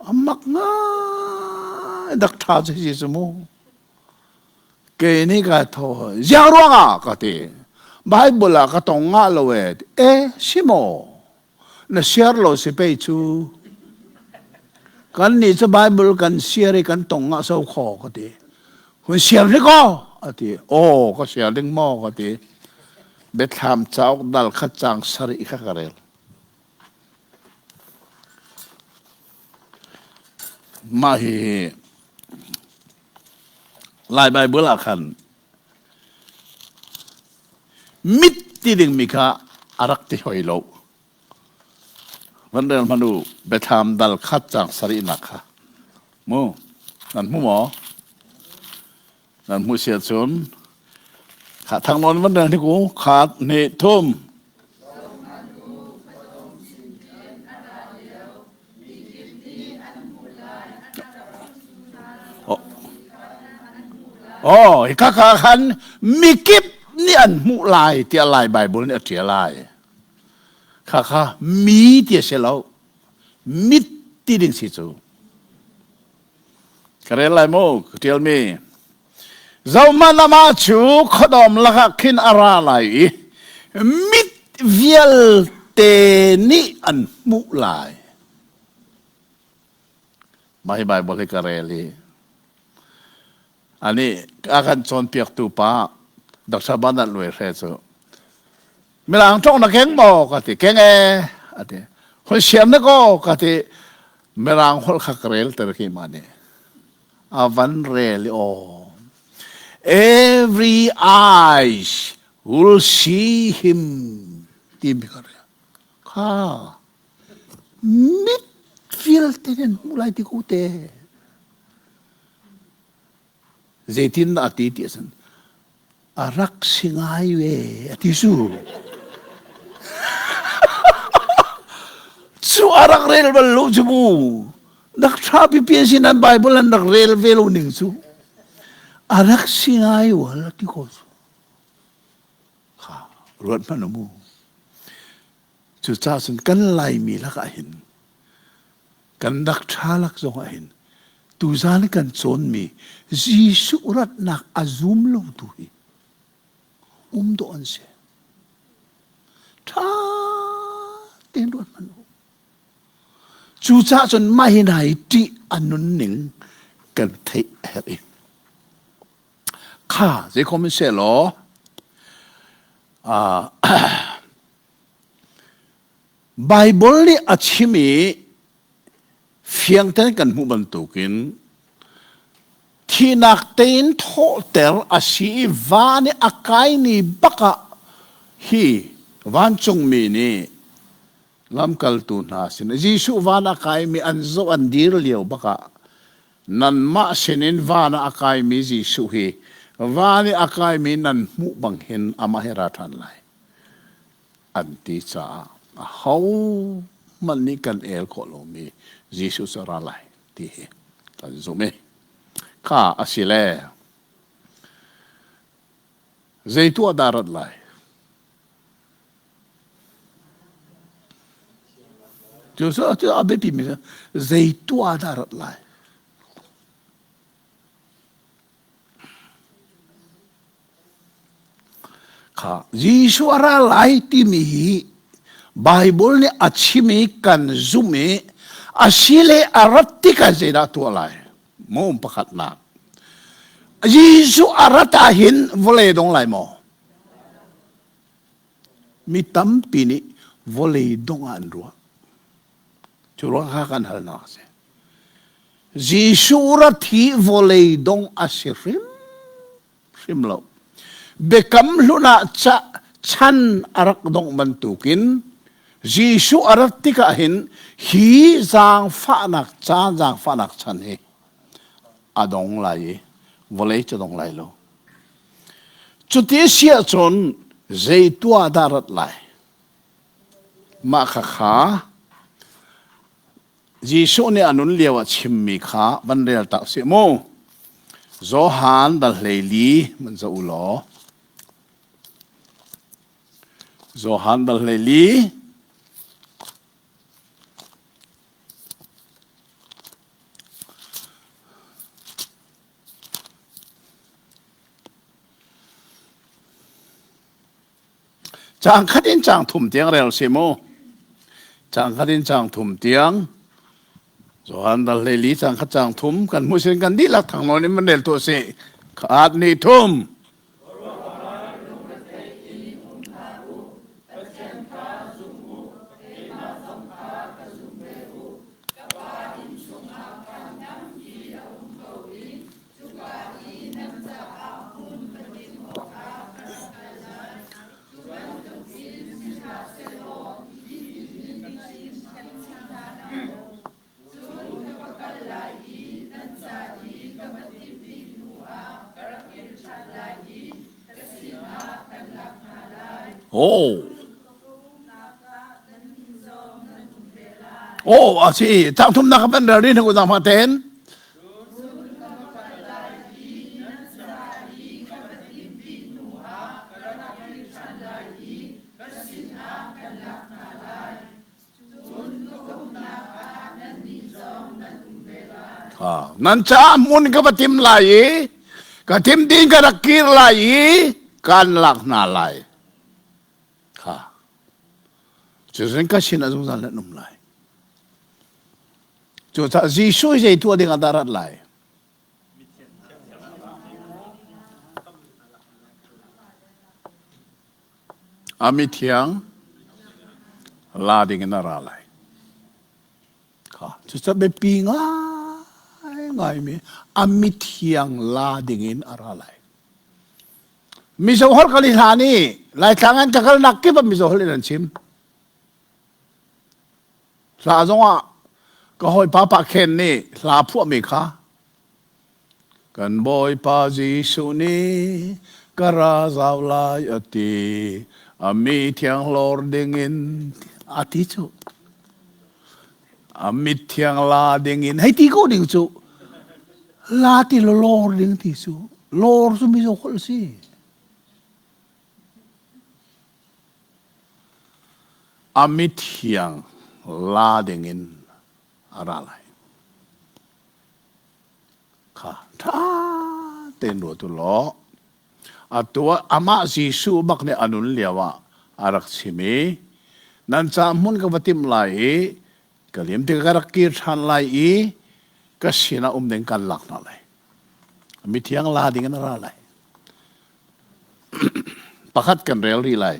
A mak ngai dak ṭha cu hi cu mu. Kei nih ka tho ziang ruangah ka ti. Bible ah ka tong ngah lo e. E si maw? Na siar lo si pei cu. Kan nih cu Bible kan siar i kan tong ngah so kho ka ti. Hun siar hnik aw a ti. Aw ka siar ding maw ka ti. Biathlam cauk dal khat cang sarih kha ka rel. Mah hihi Lai Baibal ah khan mit ti dingmi kha a rak ti hoi lo. Van rel hmanh u, Biathlam dal khat cang sarihnak kha. Mu, nan hmu maw? Nan hmuh si ahcun kha thangnawn van rel hnik u, khat, hnih, thum. Oh, hika ka khan mikip nih an hmuh lai tiah Lai Bible nih a ṭial lai. Kha kha mi ti a si lo. Mit ti ding si cu. Ka rel lai mu, ka ṭialmi. Zohhmanh amah cu khuadawm lakah khin a ra lai i mit vialte nih an hmuh lai. Mah hi Baibal hi ka rel i ani a kan cawnpiaktu pa Dr. Bernard Luai Hre cu Mirang ṭong na keng maw ka ti keng e a ti hoi siam na ko ka ti Mirang holh kha ka rel ter khi ma nih a van rel i aw every eyes will see him ti mi ka rel kha mit vialte nan hmuh lai ti ko te zeitin dah a ti ti a sin. A rak si ngai ve a ti cu. Cu a rak rel bal lo cu mu. Rak ṭha pipi a si nan Bible an rak rel ve lo ning cu. A rak si ngai wal a ti ko cu. Kha ruat hmanh mu. Cucaah cun kan Laimi lakah hin kan rak ṭha lak zongah hin tuzan kan cawnmi Jesuh ratnak a zum lo tu hi um dawh an si. Ṭha tein ruat hmanh u. Cucaah cun mah hi hna hi ṭih a nunning kan theih a herh i kha zeikhom in sehlaw Baibal nih a chim i fiang tein kan hmuh bantukin thihnak tein thawhter a si i van i a kai ni bak ah hi vancungmi nih lamkaltu hna sin Jesuh van a kaimi an zoh an dir lio bak ah nanmah sinin van ah a kaimi Jesuh hi van i a kaimi nan hmuh bang hin amah hi ra ṭhan lai an ti caah ahohmanh nih kan el khawh lomi Jesuh cu a ra lai ti hi kan zumh i kha a si le zei tuah dah rat lai? Cu cu a biapi mi zei tuah dah rat lai? Kha Jesuh a ra lai timi hi Baibal nih a chim i kan zumh i a si le a rat tikah zeidah tuah lai? Maw pakhatnak. Jesuh a rat ahhin vawlei dong lai maw? Mi tampi nih vawlei dong ah an ruah. Cu ruang kha kan halnak a si. Jesuh rat hi vawlei dong a si hrim hrim lo. Biakam hlun ah chan a rak dongh bantukin Jesuh a rat tikah hin hi zaangfahnak caan zaangfahnak chan hi a dong lai i vawlei cu dong lai lo. Cuti si ahcun zei tuah dah rat lai? Mah khakha Jesuh nih a nun lio a chimmi kha van rel ta usih mu. Johan dal 14 man zoh u law. Johan dal 14 Caang khat in caang thum tiang rel si mu. Caang khat in caang thum tiang. Johan dal 14 caang khat caang thum kan hmuh sin kan dihlak thang nawn in van rel tuah si. Khat ni thum. Oh. Oh, a si. Tang thum nak ban rel rin hu dang ma ten. Nan caah hmun ka va tim lai i ka tim ding ka rak kir lai i kan lak hna lai. Kha. Cucun ka sin ah zungzal nan um lai. Cucaah Jesuh zei tuah ding ah dah rat lai? A mithiang la ding in a ra lai. Kha cucaah biapi ngai ngaimi a mithiang la ding in a ra lai. Mizo holh kan i hlan i Laitlang an ka kalnak kip ah Mizo holh in an chim. Hla zongah ka hawipa Pa Khen nih hla phuahmi kha kan Bawipa Jesuh nih Ka ra zau lai a ti. A mi thiang hlawr dingin a ti cu. A mit thiang la dingin hei ti ko ding cu. La ti lo lor ding ti cu. Lor cu mizo holh si. A mithiang la dingin a ra lai. Kha ṭha tein ruat u law atu ah amah Jesuh bak nih a nun lio ah a rak chim i nan ca hmun ka va timh lai i ka lim tikah ka rak kir ṭhan lai i ka sinah um ding kan lak hna lai. Mithiang la ding in a ra lai. Pakhat kan rel rih lai.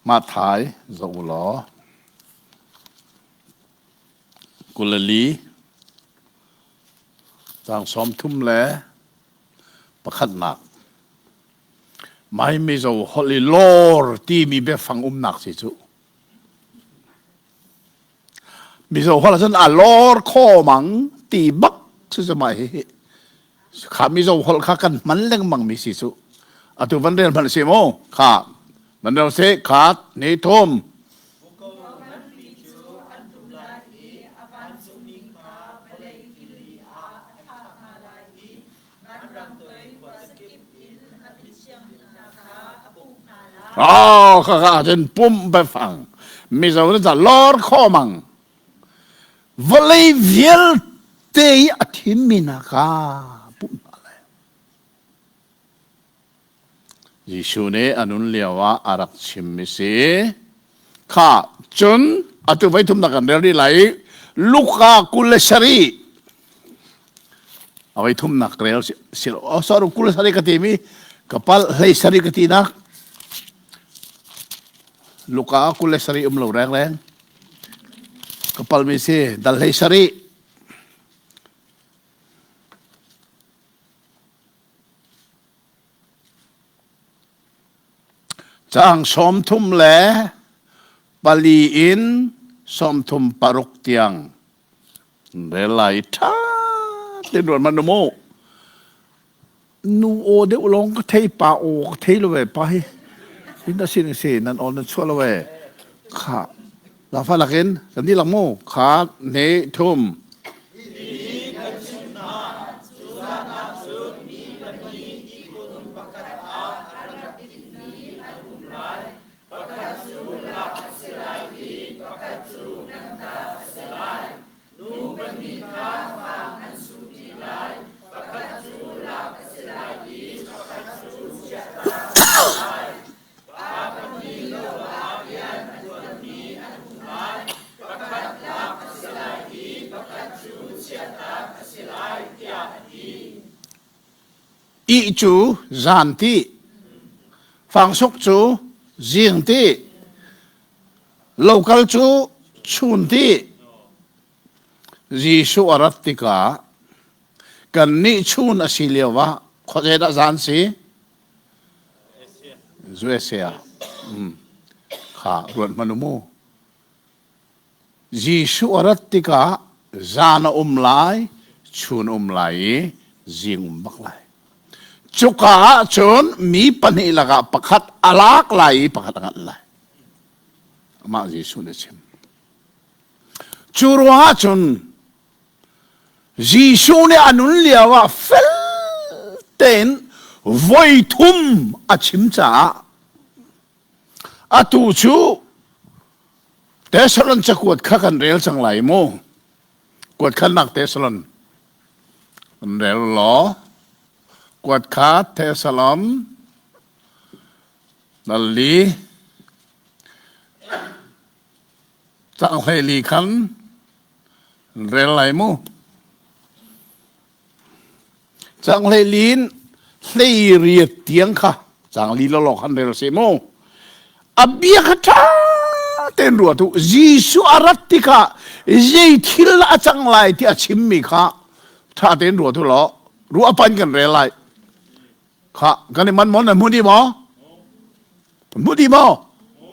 Matthai zoh u law 24 caang 31. Mai Mizo holh i lawr timi biafang umnak si cu. Mizo holh ahcun a lawr kho mang ti bak cu cu mah hihi. Kha Mizo holh kha kan hman lengmang mi si cu. Atu van rel hmanh si mu. Kha van rel si khat ni thum. Muko nganpi cu an tum lai i a vancungmi kha vawlei kili ah a thlah hna lai i vanram toi khuazakip in a mithiang hna kha a pumh hna lai. Oh, khakha ahcun pumh biafang Mizo nih ca lawr khawmang vawlei vialte i a thimmi hna kha pumh hna lai. Jesuh nih a nun lioah a rak chimmi si. Kha cun atu voi thumnak kan rel rih lai i Luka 27 a voi thumnak rel si oh sorry 27 ka timi ka pal 17 ka tinak Luka 27 um lo reng reng ka palmi si dal 17 Caang 34 in 36 tiang rel lai ṭha tein ruat hmanh u mu. Nu aw deuh lawng ka thei, pa aw ka thei lo e, pa hi. Hin a sin si, nan aw nan chuah lo e. Kha, lafa lakin, kan dihlak mu. Kha, ne, thum. Hihi kan chimh hna, cu zan ah cun mi pahnih ihkhun pakhat ah an rak itmi an um lai, pakhat cu lak a si lai i pakhat cu namtat a si lai. Nu pahnih kha fang an suhpi lai, pakhat cu lak a si lai i pakhat cu chiahtak a si lai. Pa pahnih lo ah rian a ṭuanmi an um lai, pakhat lak a si lai i pakhat cu chiahtak a si lai, tiah a ti. Ih cu zan ti, fangsuk cu zing ti, lokal cu chun ti. Jesuh a rat tikah kannih chun a si lio ah khuazei dah zan si? USA kha ruat hmanh u mu. Jesuh a rat tikah zan a um lai, chun um lai i zing um bak lai. Cuka ah cun mi pahnih lakah pakhat a lak lai i pakhat a nganh lai. Amah Jesuh nih a chim. Cu ruangah cun Jesuh nih a nun lio ah fel tein voi thum a chim caah atu cu Thessalon cakuat kha kan rel cang lai mu. Kuat khannak Thessalon kan rel law kuat kha Thessalon nalli Cang 14 khan rel lai mu. Cang hleilin 18 tiang kha cang li lawlaw khan rel se mu. A bia kha ṭha tein ruat u. Jesuh a rat tikah zei thil a cang lai ti a chimmi kha ṭha tein ruat u law ruah pan kan rel lai. Kha kan i man maw nan hmu dih maw? Hmu dih maw?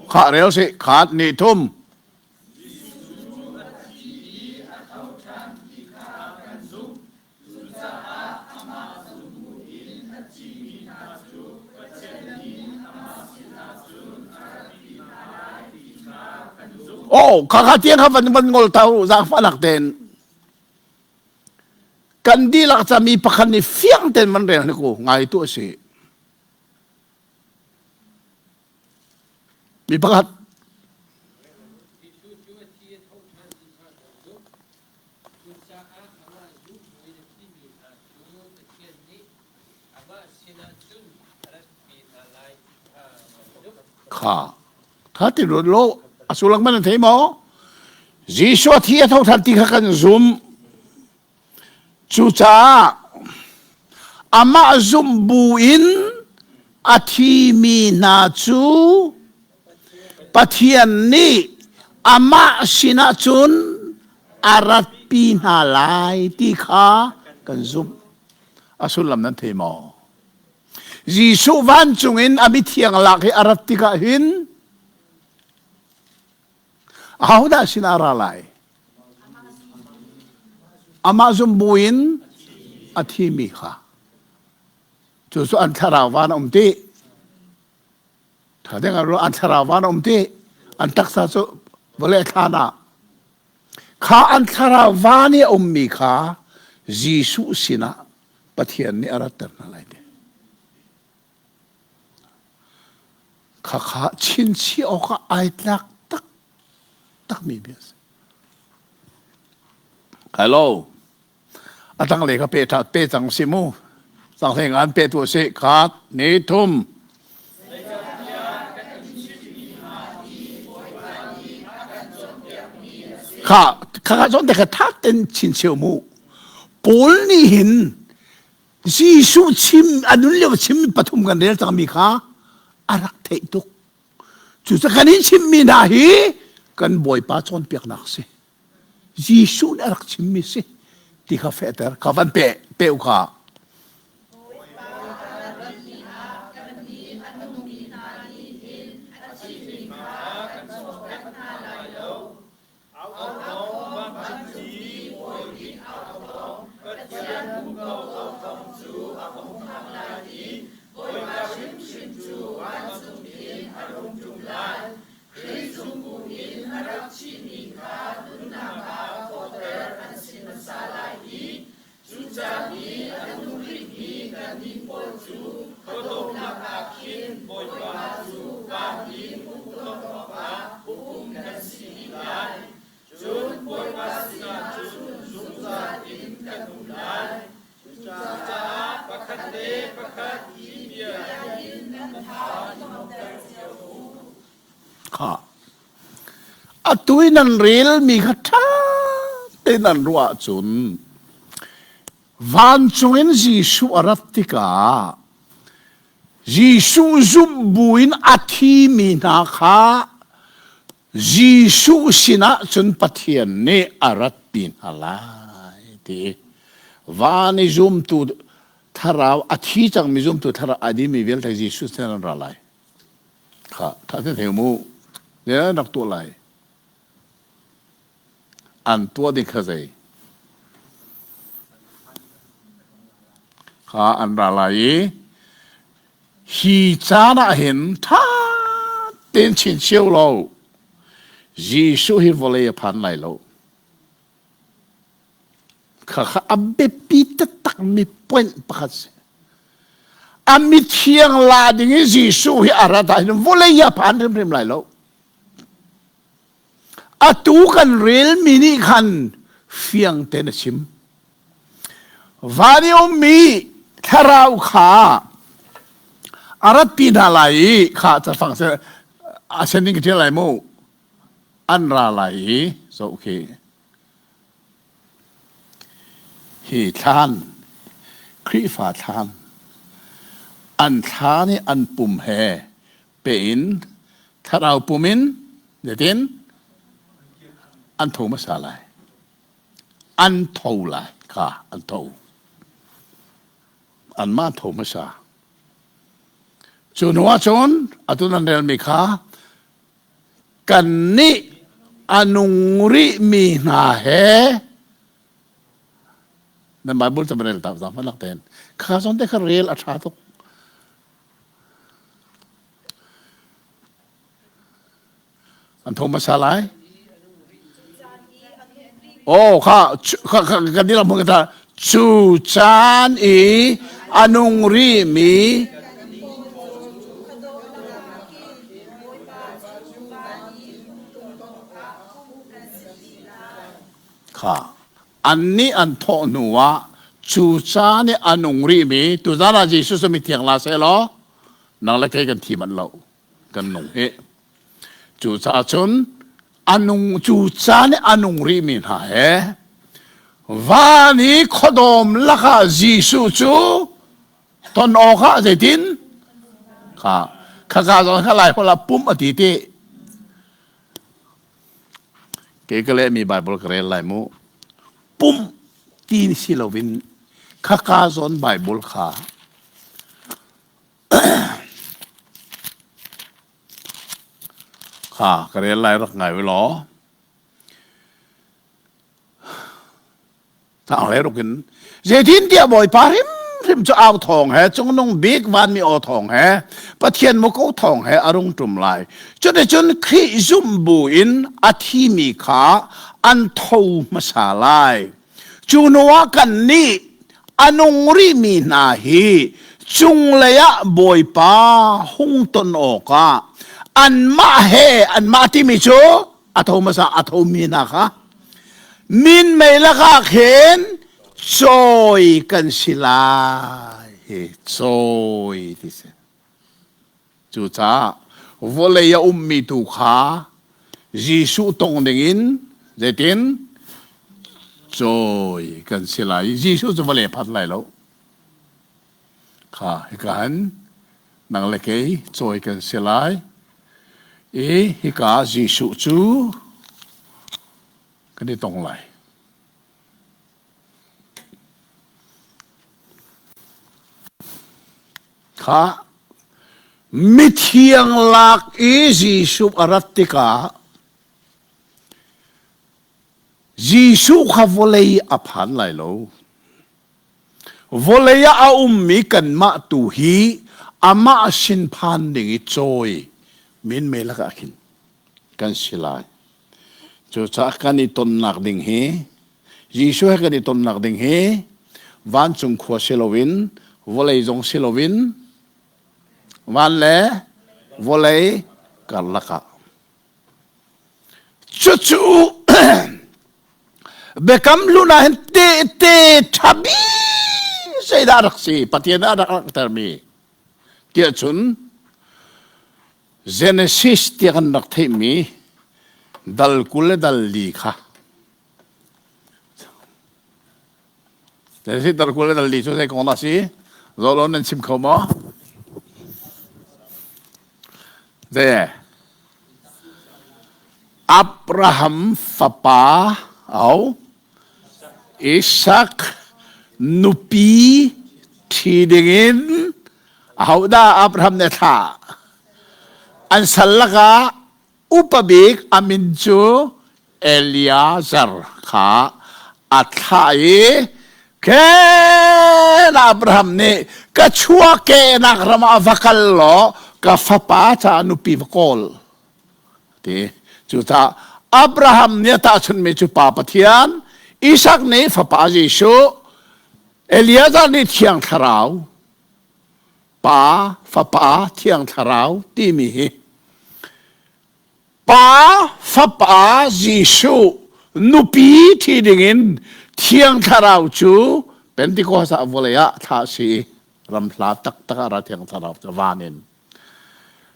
Kha rel si khat ni thum. Jesuh a thi i a tho ṭhan ti kha kan zumh. Cucaah amah zumh buin a thimi hna cu. Oh, kha kha tiang kha van van ngol tau zaangfahnak tein. Kan dihlak ca mi pakhat nih fiang tein van rel hnik u ngai tu a si. Mi pakhat Kha tha ti ruat lo a sullam man an thei maw? Jesuh a thi a tho than ti kha kan zum. Cucaah amah zumh bu in a thimi hna cu Pathian nih amah sinah cun a ratpi hna lai ti kha kan zumh. A sullam nan thei maw? Jesuh vancung in a mithiang lak hi a rat tikah hin ahodah sinah a ra lai? Amah zum buin a thimi kha. Cu cu an thlarau van a um ti. Tha deng an thlarau van a um ti. An taksa cu vawlei thlan ah. Kha an thlarau van i a ummi kha Jesuh sinah Pathian nih a ratter hna lai ti. Khakha chinchiah awkah ai tlak taktakmi bia a si. Hello. A tanglei kha pe ṭha pe cang si mu. Tanglei ngan pe tu si. Khat, ni thum. Kha kha kha zawn te kha tha ten chincheu mu. Paul nih hin Jesuh chim a nun lio chim pathum kan rel cangmi kha a rak theih tuk. Cucaah kan in chimmi hna hi kan Bawipa cawnpiaknak si. Jesuh nih a rak chimmi si ti kha fehter kha van pe pe u kha. Kha atu i nan relmi kha ṭha tein nan ruah ahcun vancung in Jesuh a rat tikah Jesuh zumh buin a thimi hna kha Jesuh sinah cun Pathian nih a ratpi hna lai ti van i zumtu thlarau a thi cangmi zumtu thlarau a dimi vialte Jesuh sin an ra lai. Kha tha te theu mu. Ne rak tuah lai. An tuah ding kha zei? Kha an ra lai i hi caan ah hin ṭha tein chin cio lo. Jesuh hi vawlei a phan lai lo. Khakha a biapi taktakmi point pakhat si. A mithiang la ding i Jesuh hi a rat ahhin vawlei a phan hrimhrim lai lo. Atu kan relmi nih khan fiang tein a chim. Van i ummi thlarau kha a ratpi hna lai i kha cafang a sen in ka ṭial lai mu. An ra lai i zoh khi Hi thlaan, Khrihfa thlaan, an thlaan i an pum he pe in thlarau pum in zeitin an tho hmasa lai. An tho lai kha an tho. Anmah tho hmasa. Cu hnu ah cun atu nan relmi kha Kannih a nung rihmi hna he nan Bible cu rel ta zang lak ten kha zawn te kha rel a ṭha tuk. An tho hmasa lai. Oh, kha kan dilam hmun ka cu caan i a nung rihmi kha annih an thawh hnu ah cu caan i a nung rihmi tuzan ah Jesuh cu mithiang la seh law nang le kei kan thi manh lo kan nung hi cucaah cun a nung cu caan i a nung rihmi hna he van i khuadawm lakah Jesuh cu ton awkah zeitin kha khaka zong kha lai holh ah pum a ti ti Kei ka lehmi Baibal ka rel lai mu. Pumh ti si loin khaka zawn Baibal kha kha ka rel lai rak ngai u law. Tlanglei in zeitintiah Bawipa hrimhrim cu au thawng he cungnung bik vanmi aw thawng he Pathian muko thawng he a rung ṭum lai. Cuticun Khrih zumh bu in a thimi kha an tho hmasa lai. Cu hnuah kannih a nung rihmi hna hi cunglei ah Bawipa hung ton awkah anmah he anmah timi cu a tho hmasa a thomi hna kha minmei lakah khin cawi kan si lai hi cawi ti si cucaah vawlei a ummi tu kha Jesuh tong dingin zeitin cawi kan si lai Jesuh cu vawlei phat lai lo Kha hika hin nang le kei cawi kan si lai i hika Jesuh cu kan i tong lai. Kha mithiang lak i Jesuh a rat tikah Jesuh kha vawlei a phan lai lo. Vawlei ah a ummi kanmah tu hi amah sin phan ding i cawi menmei lakah khin kan si lai. Cucaah kan i tonnak ding hi Jesuh he kan i tonnak ding hi vancung khua si loin vawlei zong si loin van le vawlei karlak ah Cucu biakam hlun ah hin tehte ṭha bik zeidah rak si Pathian ah rak langhtermi tiah cun Genesis tiah kan rak theihmi dal 20 le dal li kha Genesis dal 20 le dal li cu zei kong dah si? Zolo nan chim kho maw? Zei? Abraham fapa au Isak nupi ṭhi dingin ahodah Abraham nih a thlah? An sal lakah upa bik a min cu Eliezer kha a thlah i khen Abraham nih ka chuahkehnak ram ah va kal law ka fapa caah nupi va kawl ti cucaah Abraham nih a tahchunhmi cu pa Pathian Isak nih fapa Jesuh Eliezer nih Thiang Thlarau Pa Fapa Thiang Thlarau timi hi Pa Fapa Jesuh nupi thi dingin Thiang Thlarau cu Pentecost ah vawlei ah thlah si ram hla taktak ah ra Thiang Thlarau cu van in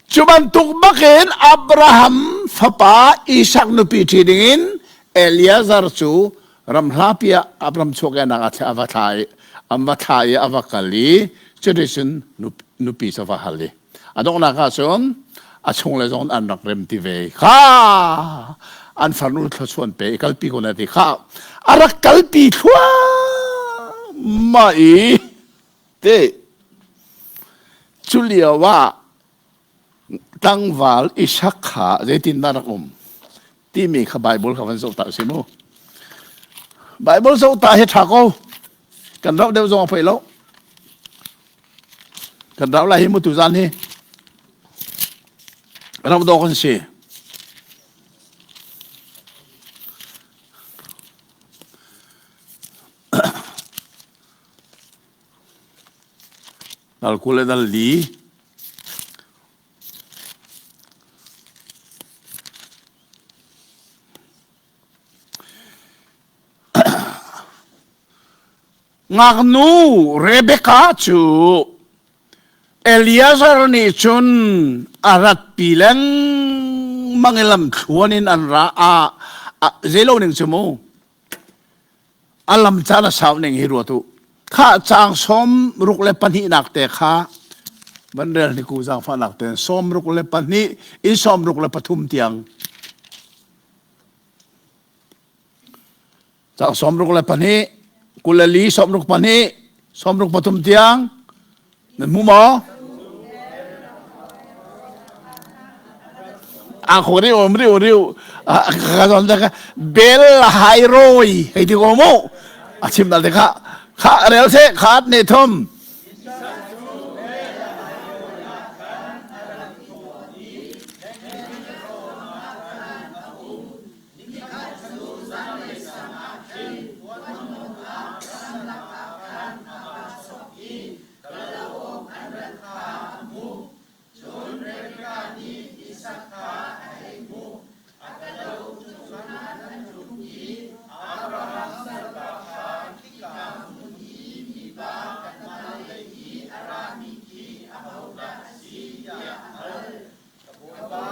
cu bantuk bakin Abraham fapa Isak nupi ṭhi dingin Eliezer cu ramhlapi ah Abraham chuahkehnak ah a va thla i an va thla i a va kal i cuticun nupi cu va hal i a donghnak ah cun a chung le zong an rak rem ti ve kha an farnu thluachuan pe i kalpi ko na ti kha a rak kalpi thluahmah i te cu lio ah tlangval Isak kha zeitindah rak um timi kha Bible kha van zoh ta si mu. Bible zoh ta hi ṭha ko. Kan rauh deuh zong a poi lo. Kan rauh lai hi mu tuzan hi. Rauh dawh kan si. Dal 20 le dal li. Ngaknu Rebekah cu Eliezer nih cun a ratpi lengmang i lamthluan in an ra. A, a zeilo ning cu mu. A lam caan a sau ning hi ruat u. Kha caang 62nak te kha van rel ni ku zaangfahnak tein 62 in 63 tiang. Caang 62, 24, 62, 63 tiang nan hmu maw? A ko riu riu riu ka zon ka bel hai roi hei ti ko mu a chim dal te kha kha rel se khat ne thum Nikhat cu zanlei sang ah khin puanmawng ah ramlak ah khan a kaa chawk i kalauk an rat kha a hmuh. Cun Rebekah nih Isak kha a hei hmuh. A kalauk cu khan an ṭum i Abraham salpa kha khika hmun i mipa kanmah lei i a rami khi ahodah a si tiah a hal. Ka bawipa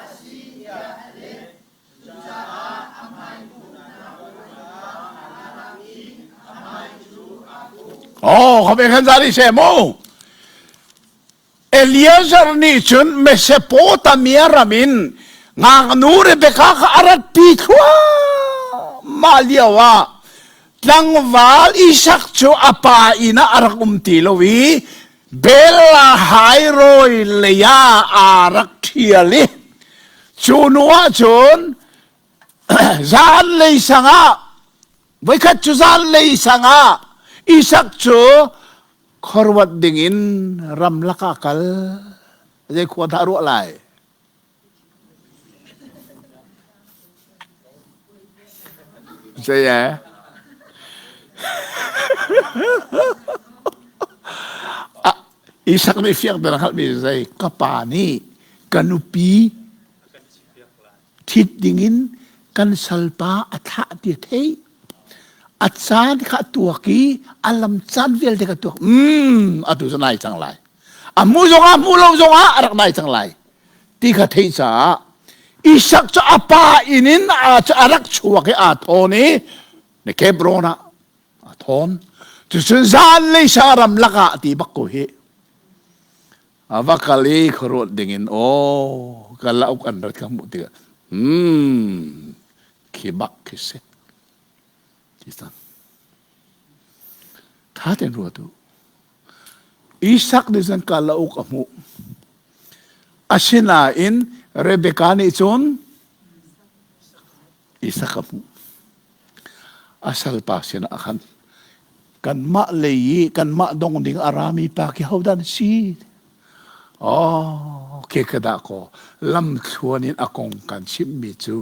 a si tiah a leh. Cucaah a hmaihuhnak puan kha aa lak i a hmai cu aa khuh. Oh, khabe khan zari se mu. Eliezer nih cun Mesopotamia ram in ngaknu Rebekah kha a ratpi thluahmah lio ah tlangval Isak cu a pa inn ah a rak um ti lo i Bella hairawi lei ah aa rak ṭhial i cu hnu ah cun zanlei sang ah voikhat cu zanlei sang ah Isak cu khuaruat dingin ramlak ah kal zei khua dah ruah lai Zei ee? Isak nih fiang tein a hngalhmi zei ka pa nih ka nupi ṭhit dingin kan salpa a thlah ti a theih. A caan kha a tuak i a lam caan vialte kha a tuak. Mm, atu cu nai cang lai. A hmu zongah hmu lo zongah a rak nai cang lai. Ti kha theih caah Isak cu a pa inn in a, a rak chuak i aa thawn i Hebron ah aa thawn. Cucun zanlei sa ramlak ah ti bak ko hi. A va kal i khuaruat dingin aw kalauk an rat ka hmuh tikah hmm khi bak khi si. Ti cang. Tha tein ruat u. Isak nih cun kalauk a hmuh. Asinain Rebekah nih cun Isak a hmuh. A salpa sinah khan kanmah lei i kanmah dong ding a rami pa khi hodah na si? Oh, ke ka dah kaw lamthluan in a kong kan chimhmi cu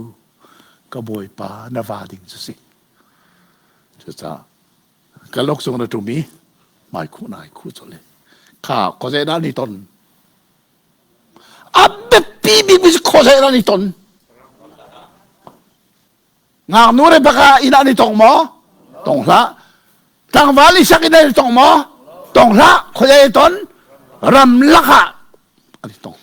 ka bawipa na va ding cu si. Cucaah Kalok cung na ṭum i hmai khuh nai khuh colh i kha khuazei dah ni ton? A biapi bikmi cu khuazei dah ni ton? Ngaknu Rebecca inn ah ni tong maw? Tong hlah. Tlangval Isak inn ah ni tong maw? Tong hlah. Khuazei ni ton? Ramlak ah an i tong.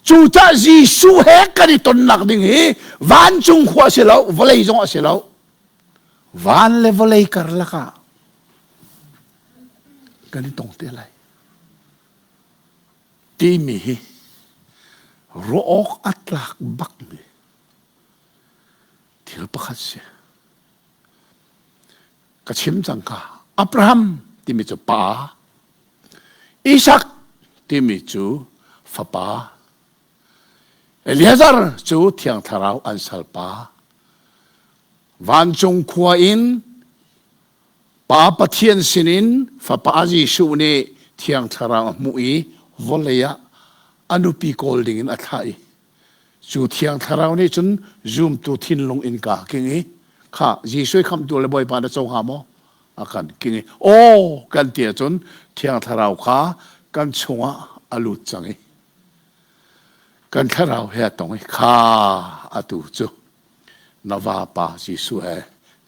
Cucah Jesuh he kan i tonnak ding hi vancung khua a si lo, vawlei zong a si lo. Van le vawlei karlak ah kan i tong te lai timi hi ruah awk a tlak bakmi thil pakhat si. Ka chim cang ka Abraham timi cu pa, Isak timi cu fapa, Eliezer cu Thiang Thlarau an salpa. Vancung khua in Pa Pathian sinin Fapa Jesuh nih Thiang Thlarau a hmuh i vawlei ah a nupi kawl dingin a thlah i cu Thiang Thlarau nih cun zumtu thinlung innka a king i kha Jesuh khamhtu le Bawipa na co hnga maw? a kan king i aw kan ti ahcun Thiang Thlarau kha. kan chungah a lut cang i kan thlarau he a tong i kha atu cu na vapa Jesuh he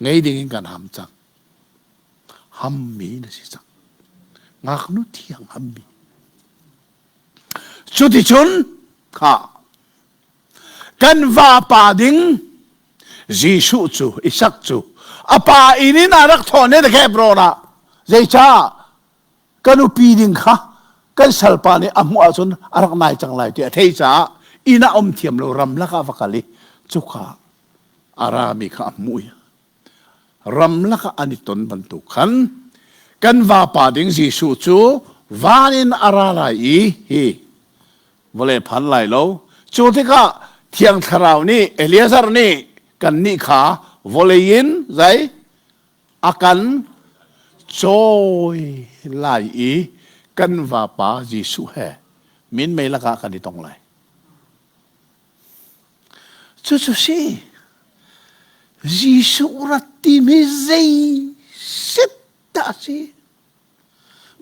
ngei ding in kan ham cang. Hammi na si cang. Ngaknu thiang hammi. Cuticun kha kan vapa ding Jesuh cu Isak cu a pa inn in a rak thawn ne Hebron ah zeicah ka nupi ding kha kan salpa nih a hmuh ahcun a rak nai cang lai ti a thei caah inn ah um thiam lo ramlak ah va kal i cuka a rami kha a hmuh i ramlak ah an i ton bantuk khan kan vapa ding Jesuh cu van in a ra lai i hi vawlei phan lai lo. Cu tikah Thiang Thlarau nih Eliezer nih kannih kha vawlei in zei a kan cawi lai i kan vapa Jesuh he minmei lakah kan i tong lai. Cucu si Jesuh rat timi zei set dah a si?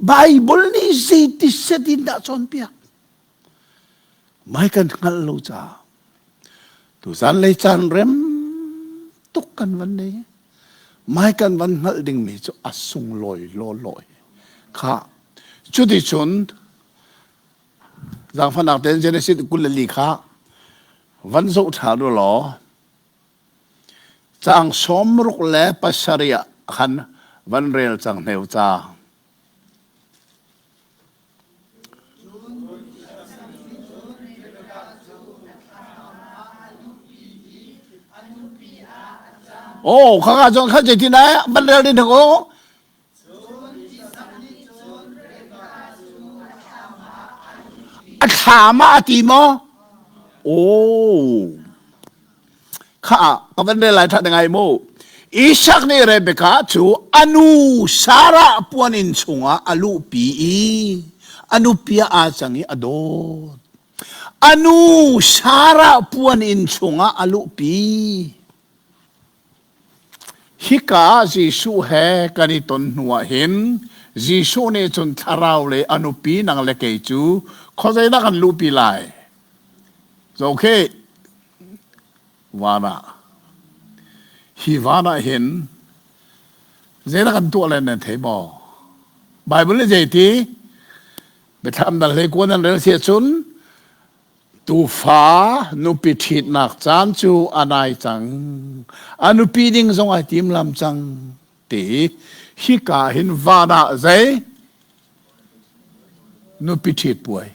Baibal nih zeiti set in dah cawnpiak? Mai kan hngalh lo caah tuzan lei caan rem tuk kan van nei. Mai kan van hngalh dingmi cu a sunglawi lawlaw kha cuticun zaangfahnak tein Genesis 24 kha van zoh ṭhan u law Caang 67 ah khan van rel cang hneu ca. Oh, khaka cun kha zeitin ai van rel din ko. A thlam ah a ti maw? Oh. Kha ka van rel lai ṭha ngai mu. Isak nih Rebekah cu a nu Sarah puan inn chungah a luhpi i a nupi ah aa cang i a dawt. A nu Sarah puan inn chungah a luhpi. Hika ah Jesuh he kan i ton hnuah hin Jesuh nih cun thlarau le a nupi nang le kei cu khuazeidah kan luhpi lai? Okay, van ah. Hi van ah hin zeidah kan tuah len nan thei maw? Bible nih zeiti? Biathlam dal hlei kuan nan rel si ahcun Tuufa nupi ṭhitnak caan cu a nai cang. A nupi ding zong ai timlam cang ti hika hin van ah zei nupi ṭhit puai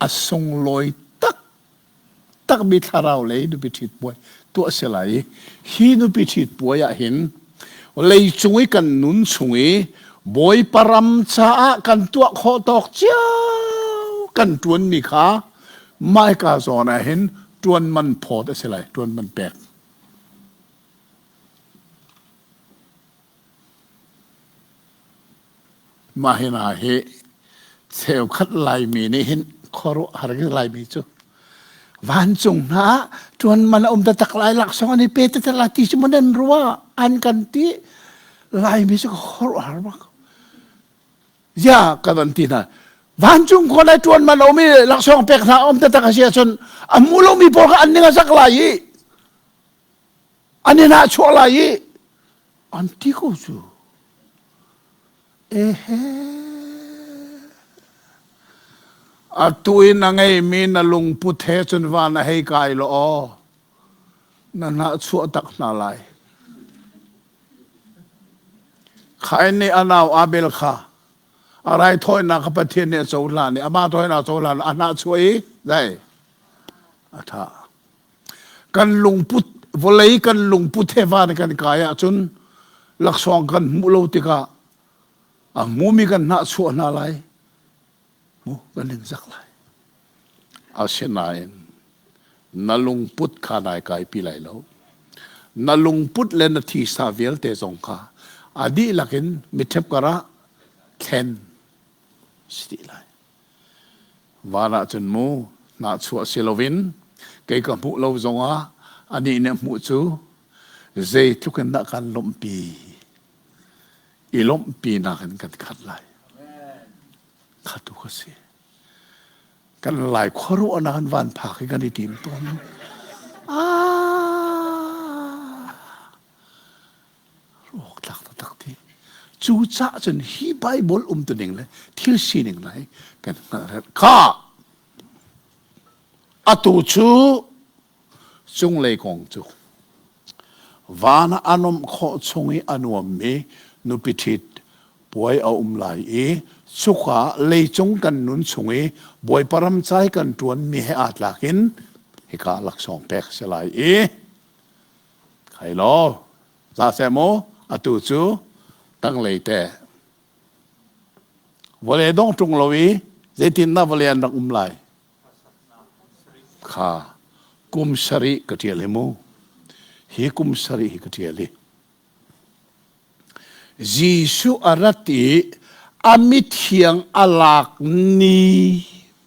a sunglawi tak takmi thlarau lei nupi ṭhit puai tuah si lai i hi nupi ṭhit puai ah hin leicung i kan nun chung i Bawipa ram caah kan tuah khawh tawk cio kan ṭuanmi kha maika zawn ah hin ṭuan man phawt a si lai ṭuan man pek. Mah hi hna hi cheukhat Laimi nih hin khuaruahhar in Laimi cu vancung hna ah ṭuan man a um taktak lai laksawng an i pe taktak lai ti cu maw nan ruah an kan ti Laimi cu khuaruahhar bak. Ya ka van ti hna vancung khua lai ṭuan man a um i laksawng pek hna a um taktak a si ahcun a hmu lomi pawl kha an ning a zak lai i an i nahchuah lai i an ti ko cu ehe atu in a ngeimi na lungput he cun van a hei kai law aw na nahchuah tak hna lai Khain nih a nau Abel kha a raithawinak kha Pathian nih a cohlan i amah thawinak a cohlan a hnahchuah i dai a tha Kan lungput vawlei kan lungput he van kan kai ahcun laksawng kan hmuh lo tikah a hmumi kan hnahchuah hna lai mu kan ningzak lai. Asinain na lungput kha nai kaipi lai lo. Na lungput le na thisa vialte zong kha a dihlak in mitṭhep karah thlen si dih lai. Van ah cun mu hnahchuah si loin kei ka hmuh lo zongah anih nih a hmuh cu zeitluk in dah kan lawmhpi i lawmhpinak in kan khat lai. Kha tu ka si. Kan lai khuaruahnak an van phak i kan i tim tawn. Ah! Ruak tlak taktak ti. Cu cah cun hi Bible um tu ning le thil sining lai kan hngalh kha. Atu cu cunglei kong cu van ah a nuamh khawh chung i a nuammi nupi ṭhit puai a um lai i cuka leicung kan nun chung i Bawipa ram cai kan ṭuanmi he aa tlak in hika laksawng pek a si lai i khai law za seh mu atu cu tanglei te vawlei dong ṭung lo i zeitindah vawlei an rak um lai Kha kum sarih ka ṭial hi mu. Hi kum sarih hi ka ṭial hi. Jesuh a rat i a mithiang a lak ni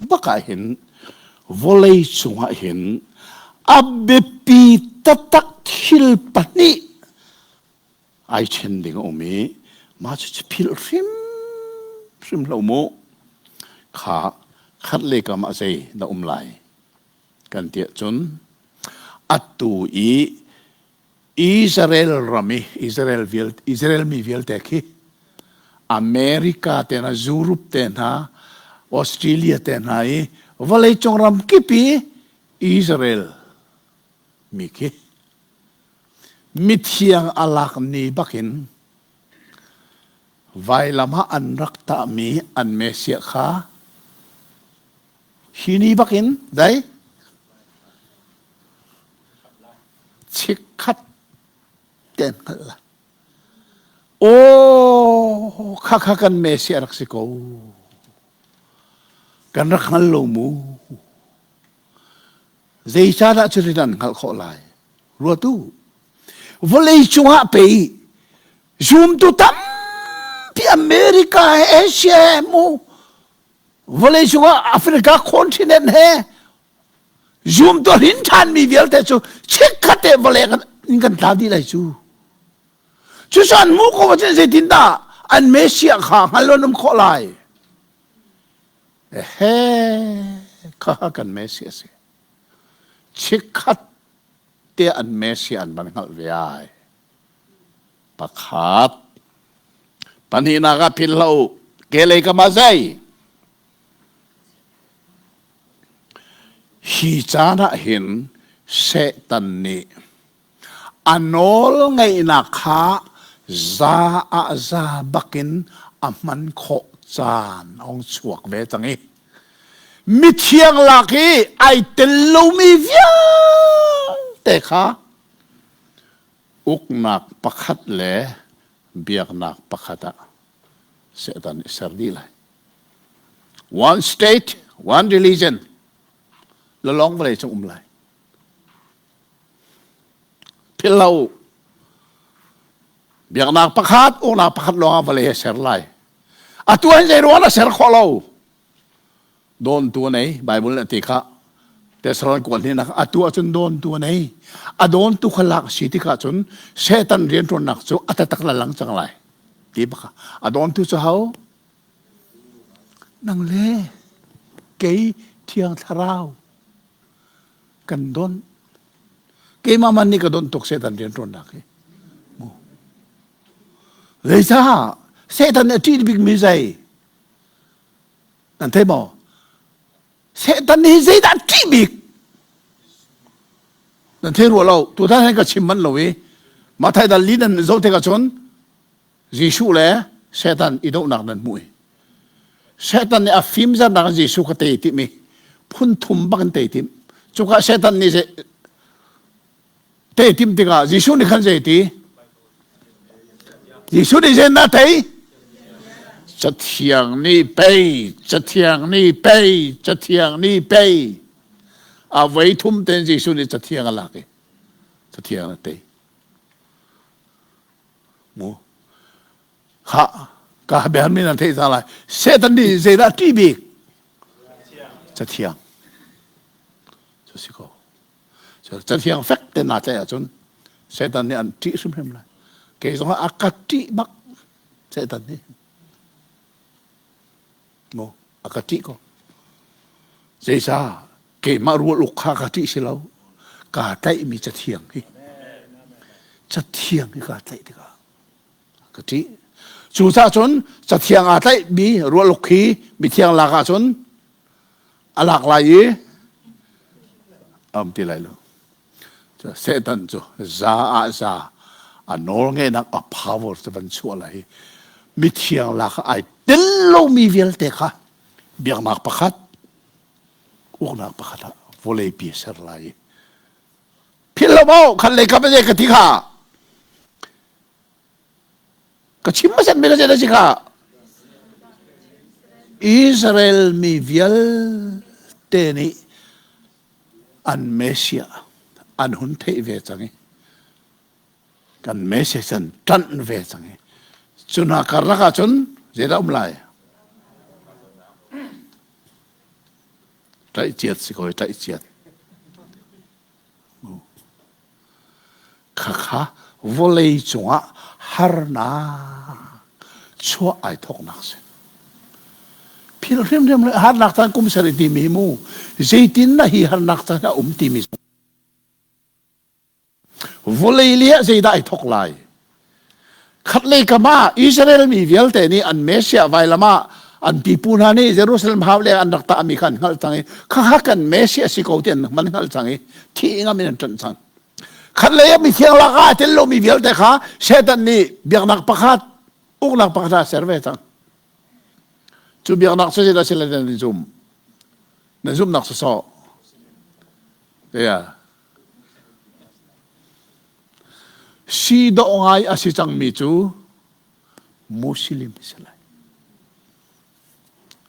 bak ah hin vawlei cungah hin a biapi taktak thil pahnih ai ṭhen ding a um i mah cucu philh hrimhrim hlah mu. Kha khat le kam ah zei na um lai kan ti ahcun atu i Israel ram i Israel vialte Israel mi vialte khi America te hna Europe te hna Australia te hna i vawleicung ram kip i Israel mi khi Mithiang a lak ni bakin vailam ah an rak tahmi an Messiah kha hi ni bakin dai chikkhat te hngalh la. Aw, khakha kan Messiah rak si ko. Kan rak hngal lo mu. Zeicahdah cutin an hngalh khawh lai? Ruat u. Vawlei cungah pei zumtu tampi America he Asia he mu vawlei cungah Africa continent he zumtu hrin ṭhanmi vialte cu chikkhat te vawlei in kan tla dih lai cu. Cucu an hmuh ko ahcun zeitindah an Messiah kha hngal lo an um khawh lai? Ehe, kha kan Messi a si. Chikkhat te an Messi an van hngalh ve ai. Pakhat. Pahnihnak ah philh hlah u. Kelei ka ma zei. Hi caan ah hin Satan nih A nawlngeihnak kha za ah za bakin a hman khawh caan a hung chuak ve cang i mithiang lak i ai tel lomi vialte kha uknak pakhat le biaknak pakhat ah Satan nih ser dih lai. One state, one religion. Lalong vawlei cung um lai. Philh lo. Biaknak pakhat, uknak pakhat lawng ah vawlei a ser lai. Atu hin zei ruang a ser khawh lo. Dawntu a nei, Bible nih a ti kha. Thessalon kuat nih atu ahcun dawntu a nei. A dawntu kha lak si tikah cun Satan rianṭuannak cu a taktak la lang cang lai. Ti baka. A dawntu cu ho? Nang le kei Thiang Thlarau. Kan don. Keimah man nih ka don tuk Satan rianṭuannak hi. Mu. Zeicah Satan nih a ṭih bikmi zei? Nan thei maw? Satan nih zeidah a ṭih bik? Nan thei rua lo. Tutan hin ka chim manh lo i Mathai dal li nan zoh tikah cun Jesuh le Satan i dohnak nan hmuh i Satan nih a fimzarnak in Jesuh kha tei timh i phun thum bak in tei timh. Cuka Satan nih tei timh tikah Jesuh nih khan zei ti? Jesuh nih zeidah tei? Cathiang nih pei, cathiang nih pei, cathiang nih pei. A voi thum ten Jesuh nih cathiang a lak i cathiang a tei. Mu. Kha ka bia min an theih lai. Satan nih zeidah ṭih bik? Cathiang. Cu si ko. Cathiang fek te naa tlaih ahcun Satan nih an ṭih hrimhrim lai. Kei zong a ka ṭih bak Satan nih. Mu. A ka ṭih ko. Zeicah keimah rual uk kha ka ṭih si lo. Kaa tlaihmi cathiang hi. Cathiang hi kaa tlaih tikah ka ṭih. Cucaah cun cathiang aa tlaihmi rual uk hi mithiang lak ah cun a lak lai i a um ti lai lo. Satan cu za ah za a nawl ngeihnak a power cu van chuah lai i mithiang lak ah ai tel lomi vialte kha biaknak pakhat uknak pakhat ah vawleipi a ser lai i philh lo maw khan lei kam a ka ti kha Ka chim hmasat mi ka si kha. Israel mi vialte nih an Messiah an hun theih ve cang i kan Messiah can ṭanh ve cang i cu hna karlak ah cun zeidah um lai? Tlaihciat si ko tlaihciat. Khakha vawlei cungah harnak chuah ai thawknak si. Phil hrimhrim le harnak caan kum sarih timi hi mu zeitin na hi harnak caan a um timi vawlei li ah zeidah ai thawk lai Khatlei kam ah Israel mi vialte nih an Messiah vailam ah an pipu hna nih Jerusalem hau leng an rak tahmi kha an hngalh cang i khakha kan Messiah si ko ti an man hngalh cang i thi ngam in an ṭanh cang. Khatlei ah mithiang lak ah a tel lomi vialte kha Satan nih biaknak pakhat uknak pakhat ah a ser ve cang. Cu biaknak cu zeidah si le nan zum? Nan zumhnak sawsawh. Yeah. Si dawh ngai a si cangmi cu Muslim si lai.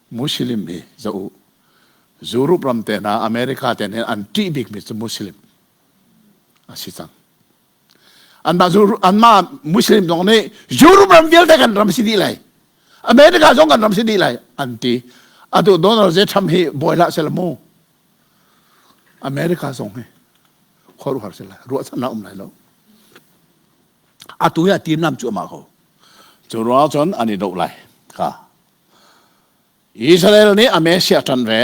Muslim hi zoh u. Europe ram te hna, America te hna an ṭih bikmi cu Muslim a si cang. Anmah, anmah Muslim zong nih Europe ram vialte kan ram si dih lai. America zong kan ram si dih lai an ti. Atu Donald J. Trump hi bawi hlah seh mu. America zong hi khuaruahhar si lai ruahchannak um lai lo atu hi a timlam cu amah ko cu ruang cun an i doh lai kha Israel nih a Messiah ṭan ve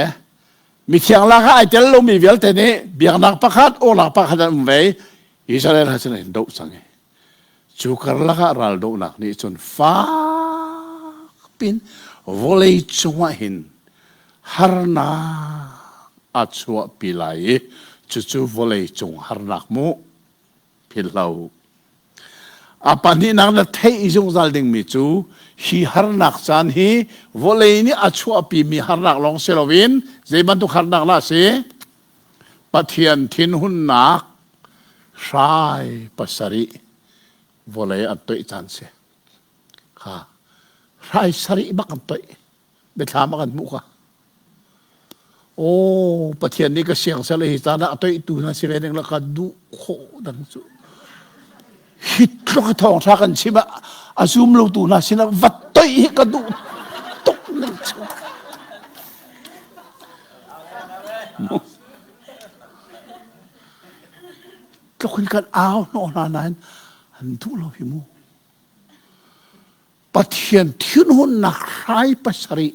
mithiang lak ah ai tel lomi vialte nih biaknak pakhat awlak pakhat an um ve Israel ha cun an doh cang i Cu karlak ah raldohnak nih cun fak pin vawlei cungah hin harnak a chuahpi lai i cucu vawlei cung harnak mu philhlo. A pahnihnak na theih zungzal dingmi cu hi harnak caan hi vawlei nih a chuahpimi harnak lawng si loin zei bantuk harnak dah a si? Pathian thinhunnak hrai pasarih vawlei an toih caan si. Kha hrai sarih bak an toih. Biathlam a kan hmuh kha. Aw Pathian nih ka siang sel hi caan ah a toihtu hna si ve ding la ka duh khawh dang cu. Hi tluk a thawng tha kan chim ah a zum lo tu hna sinah va toih hi ka duh tuk ning cu. Tluk in kan au hnawh hna nain an duh lo hi mu. Pathian thinhunnak hrai pasarih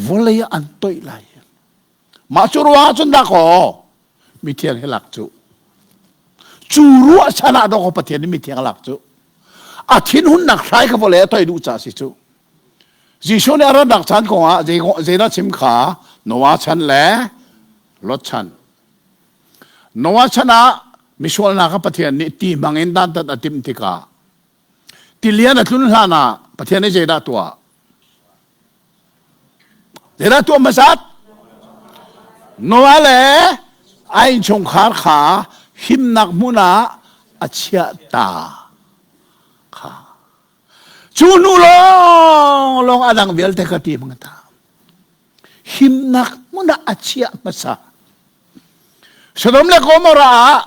vawlei ah an toih lai. Mah cu ruang ah cun dah kaw mithiang hi lak cu. Cu ruahchan ah dawkaw Pathian nih mithiang lak cu. A thinhunnak hrai kha vawlei a toih duh caah si cu. Jesuh nih a ratnak caan kongah zeidah chim kha Noah chan le Lot chan. Noah chan ah misualnak kha Pathian nih ti hmang in dantat a timh tikah tilian a tlun hlan ah Pathian nih zeidah tuah? Zeidah tuah hmasat? Noah le a innchungkhar kha himnak hmun ah a chiah ta kha. Cu hnu lawng lawng a dang vialte ka ti hmang ta. Himnak hmun ah a chiah hmasa. Sodom le Gomorrah ah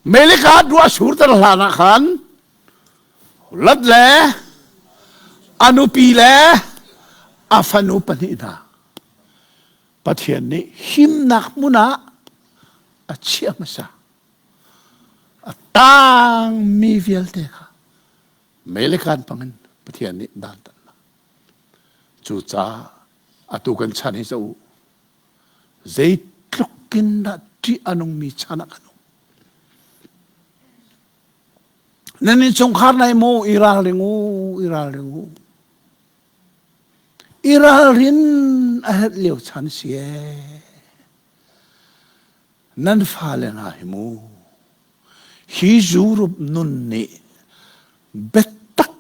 Melika ruah surter hlan ah khan Lot le a nupi le a fanu pahnih hna Pathian nih himnak hmun ah a chiah hmasa. A tangmi vialte kha mei le kaan hmangin Pathian nih dantatnak. Cucaah Atu kan chan hi cu zeitluk in dah ṭih a nungmi chan ah kan um. Nan innchungkhar nai mu i ralring u, i ralring u. I ralrin a herh lio chan si ee. Nan fale hna hi mu, hi Europe nun nih biatak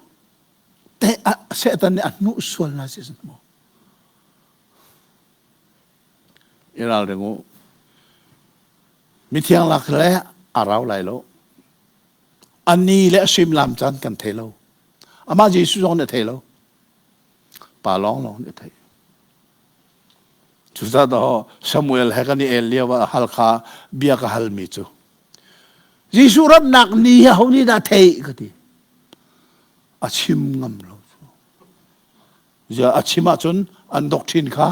te ah Satan nih a hnuh sual hna si mu. I ralring u. Mithiang lak le a rau lai lo. A ni le a suimilam caan kan thei lo. Amah Jesuh zong nih a thei lo. Pa lawnglawng nih a theih. Cucaah Samuel he kan i el lio ah Halkha bia ka halmi cu Jesuh ratnak ni hi ho nih dah theih ka ti. A chim ngam lo. A chim ahcun an doctrine kha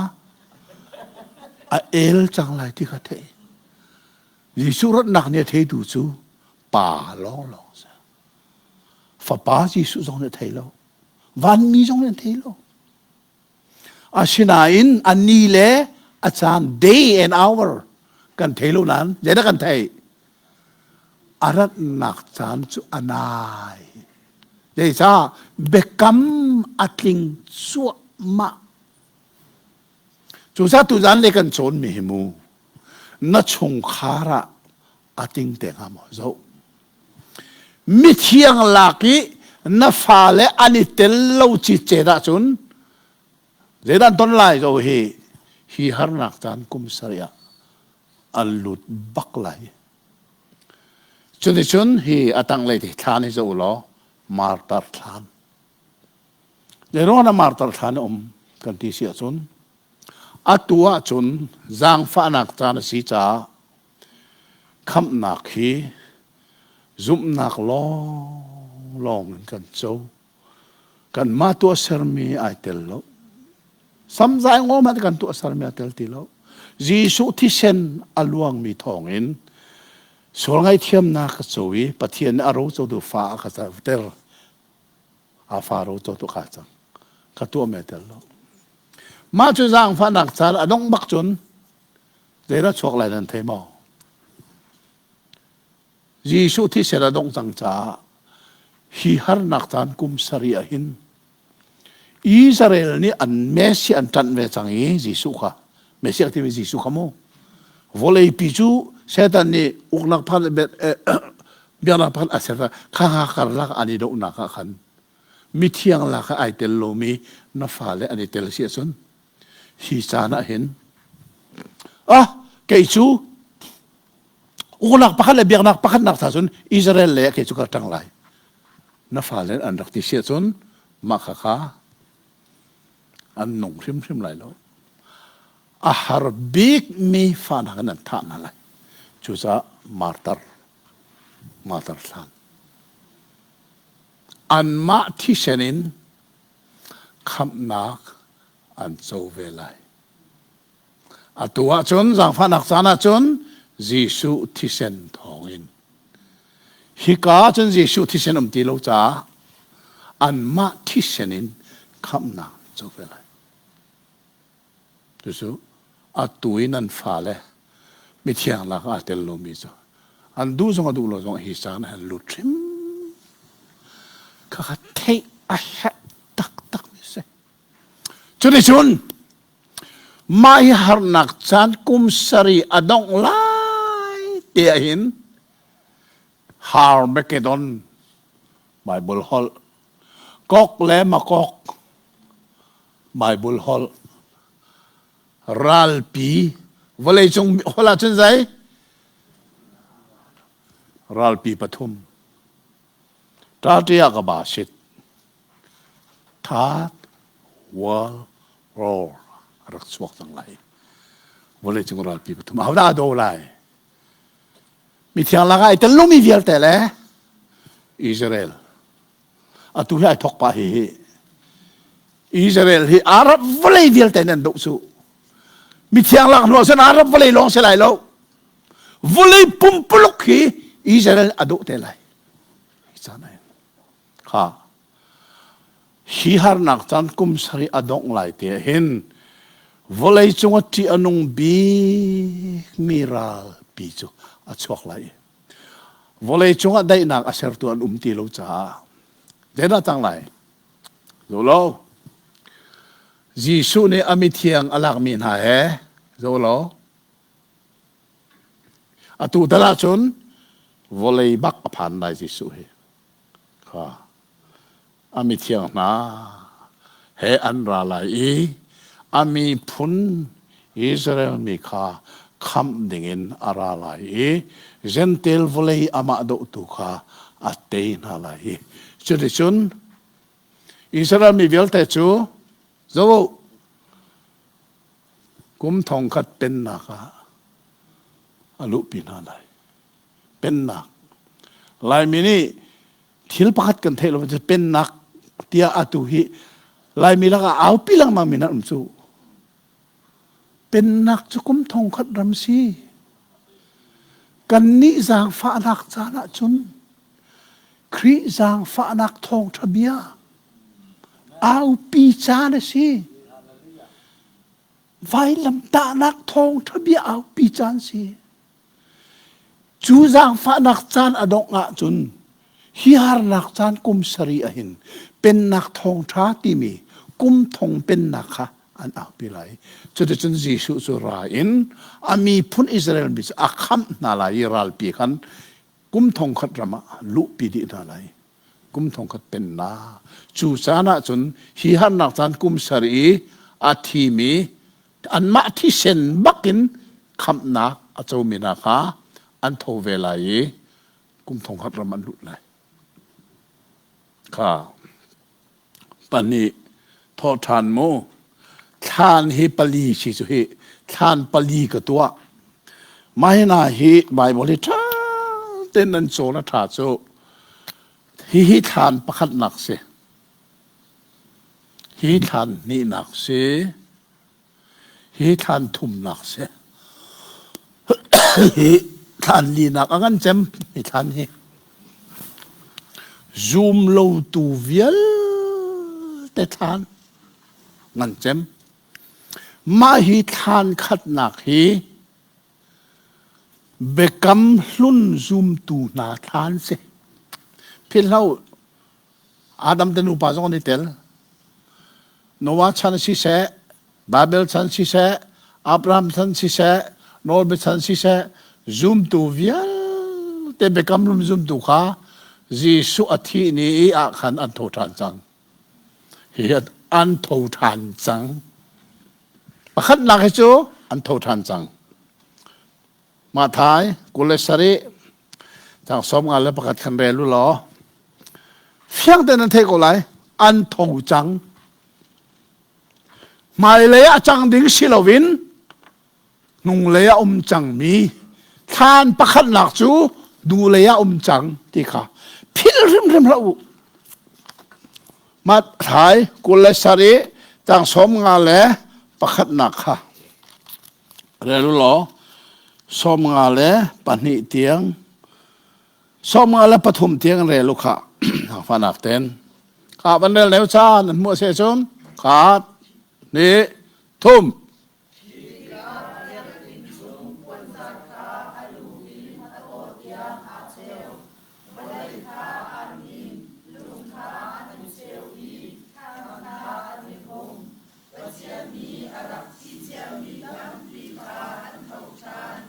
a el cang lai ti kha theih. Jesuh ratnak ni a theitu cu pa lawnglawng si. Fapa Jesuh zong nih a thei lo. Vanmi zong nih an thei lo. Asinain a ni le a caan day and hour kan thei lo nain zeidah kan theih? A ratnak caan cu a nai. Zeicah biakam a tling cuahmah. Cucaah tuzan le kan cawnmi hi mu na chungkhar ah a ting te hnga maw zoh. Mithiang lak i na fale an i tel lo citcet ahcun zeidah an ton lai zo hi hi harnak caan kum sarih ah an lut bak lai. Cuticun hi a tanglei thlan hi zoh law martar thlan. Zeiruang ah martar thlan a um kan ti si ahcun atu ahcun zaangfahnak caan a si caah Khamhnak hi zumhnak lawnglawng in kan co. Kanmah tuahsermi ai tel lo. Samzai ngawm hmanh kan tuahsermi ai tel ti lo. Jesuh thisen a luangmi thawngin sual ngaihthiamnak ka co i Pathian nih a ro cotu fa a ka ter. A fa ro cotu ka cang. Ka tuahmi ai tel lo. Mah cu zaangfahnak caan a dongh bak cun Zeidah chuak lai nan thei maw? Jesuh thisen a dongh cang caah hi harnak caan kum sarih ah hin Israel nih an Messiah an ṭanh ve cang i Jesuh kha Messiah timi Jesuh kha mu vawleipi cu Satan nih uknak phan biaknak phan a ser kha kha karlak an i dohnak ah khan mithiang lak ah ai tel lomi na fale an i tel si ahcun Hi caan ah hin ah kei cu uknak pakhat le biaknak pakhat nak tha cun Israel le kei cu ka ṭang lai. Na fale an rak ti si ahcun mah kha kha an nung hrimhrim lai lo. A har bikmi fa hna kan an thah hna lai. Cucaah martar, martar thlan. Anmah thisen in khamhnak an co ve lai. Atu ahcun zaangfahnak caan ahcun Jesuh thisen thawngin hika ahcun Jesuh thisen um ti lo caah anmah thisen in khamhnak an co ve lai. Cucu atu in an fale mithiang lak aa tel lomi cu an duh zong a duh lo zong hi caan ah an lut hrim. Khakha theih a herh taktak mi si. Cuticun mah hi harnak caan kum sarih a dongh lai te ah hin Harmageddon Bible holh Gog le Magog Bible holh ralpi vawleicung holh ahcun zei ralpi pathum ṭaṭia ka ba sit Third World War a rak chuak cang lai vawleicung ralpi pathum ahodah a do lai mithiang lakah ai tel lomi vialte le Israel atu hi ai thok pah hi hi Israel hi Arab vawlei vialte nan doh cu mithiang lak hnu ahcun Arab vawlei lawng si lai lo vawlei pumpuluk hi Israel a doh te lai kha hi harnak caan kum sarih a dongh lai te hin. Vawlei cung a ṭih a nung bikmi ralpi cu a chuak lai i vawlei cungah daihnak a sertu an um ti lo caah zeidah cang lai? Zo lo. Jesuh nih a mithiang a lakmi hna he zo lo. Atu tal ahcun vawlei bak a phan lai Jesuh hi. Kha a mithiang hna he an ra lai i a miphun Israel mi kha khamh dingin a ra lai i Jentail vawlei amah dohtu kha a tei hna lai i cuticun Israel mi vialte cu zo kum thongkhat pennak ah a luhpi hna lai. Pennak. Laimi nih thil pakhat kan theih lo cu pennak tiah atu hi Laimi lakah aupi lengmang mi nan um cu. Pennak cu kum thongkhat ram si. Kannih zaangfahnak caan ahcun Khrih zaangfahnak thawngṭha bia aupi caan a si. Vailamtahnak thawngṭha bia aupi caan si. Cu zaangfahnak caan a dongh ahcun hi harnak caan kum sarih ahhin pennak thawngṭha timi kum thong pennak kha an aupi lai. Cuticun Jesuh cu ra in a miphun Israel mi cu a khamh hna lai i ralpi khan kum thongkhat ram ah luhpi dih hna lai. Kum thongkhat pennak. Cu caan ahcun hi harnak caan kum sarih i a thimi anmah thisen bakin khamhnak a comi hna kha an tho ve lai i kum thongkhat ram an lut lai. Kha pahnih thawh ṭhan mu thlan hi pali si cu hi thlan pali ka tuah mah hi hna hi Bible hi ṭha tein nan cawn a ṭha cu hihi thlan pakhatnak si Hi thlan hnihnak si, hi thlan thumnak si, hi thlan linak a ngan cem hi thlan hi. Zum lotu vialte thlan ngan cem. Mah hi thlan khatnak hi biakam hlun zumtu hna thlan si. Philhlo Adam te nupa zong an i tel. Noah chan siseh, Babel chan siseh, Abraham chan siseh, Nawlbia chan siseh, zumtu vialte biakam rum zumtu kha Jesuh a thih ni i ah khan an tho ṭhan cang. Hi an tho ṭhan cang. Pakhatnak hi cu an tho ṭhan cang. Mathai 27 cang 51 khan rel u law fiang tein nan theih ko lai an tho cang hmailei ah cang ding si loin hnunglei ah um cangmi thlan pakhatnak cu hnulei ah um cang ti kha philh hrimhrim hlah u Mathai 27 cang 51 kha Rel u law 52 tiang 53 tiang rel u khah fanak ten ka van rel neu caan an hmuh se cun khat ni thum Vawlei kha an hnin, lung kha an i cheu i thlam kha an i hung. Pathian nih a rak thi ciami tampi kha an tho ṭhan.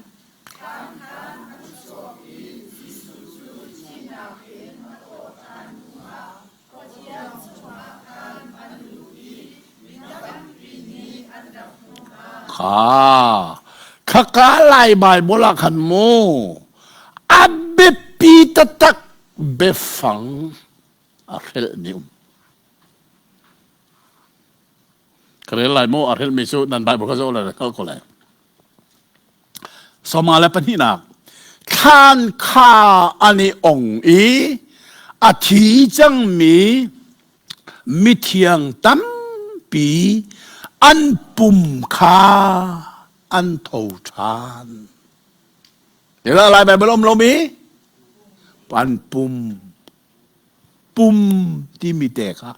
Thlam khan an chuak i Jesuh cu thihnak in a thawh ṭhan hnuah Khuathiang chungah khan an luh i mi tampi nih an rak hmuh hna. Kha khaka Lai Baibal ah khan mu a biapi taktak biafang a hrelhmi um. Ka rel lai mu a hrelhmi cu nan Bible ka zoh lai kal ko lai. Sawma le pahnihnak thlan kha an i ong i a thi cangmi mithiang tampi an pum kha an tho ṭhan. Ila Lai Bible um lomi an pum pum timi te kha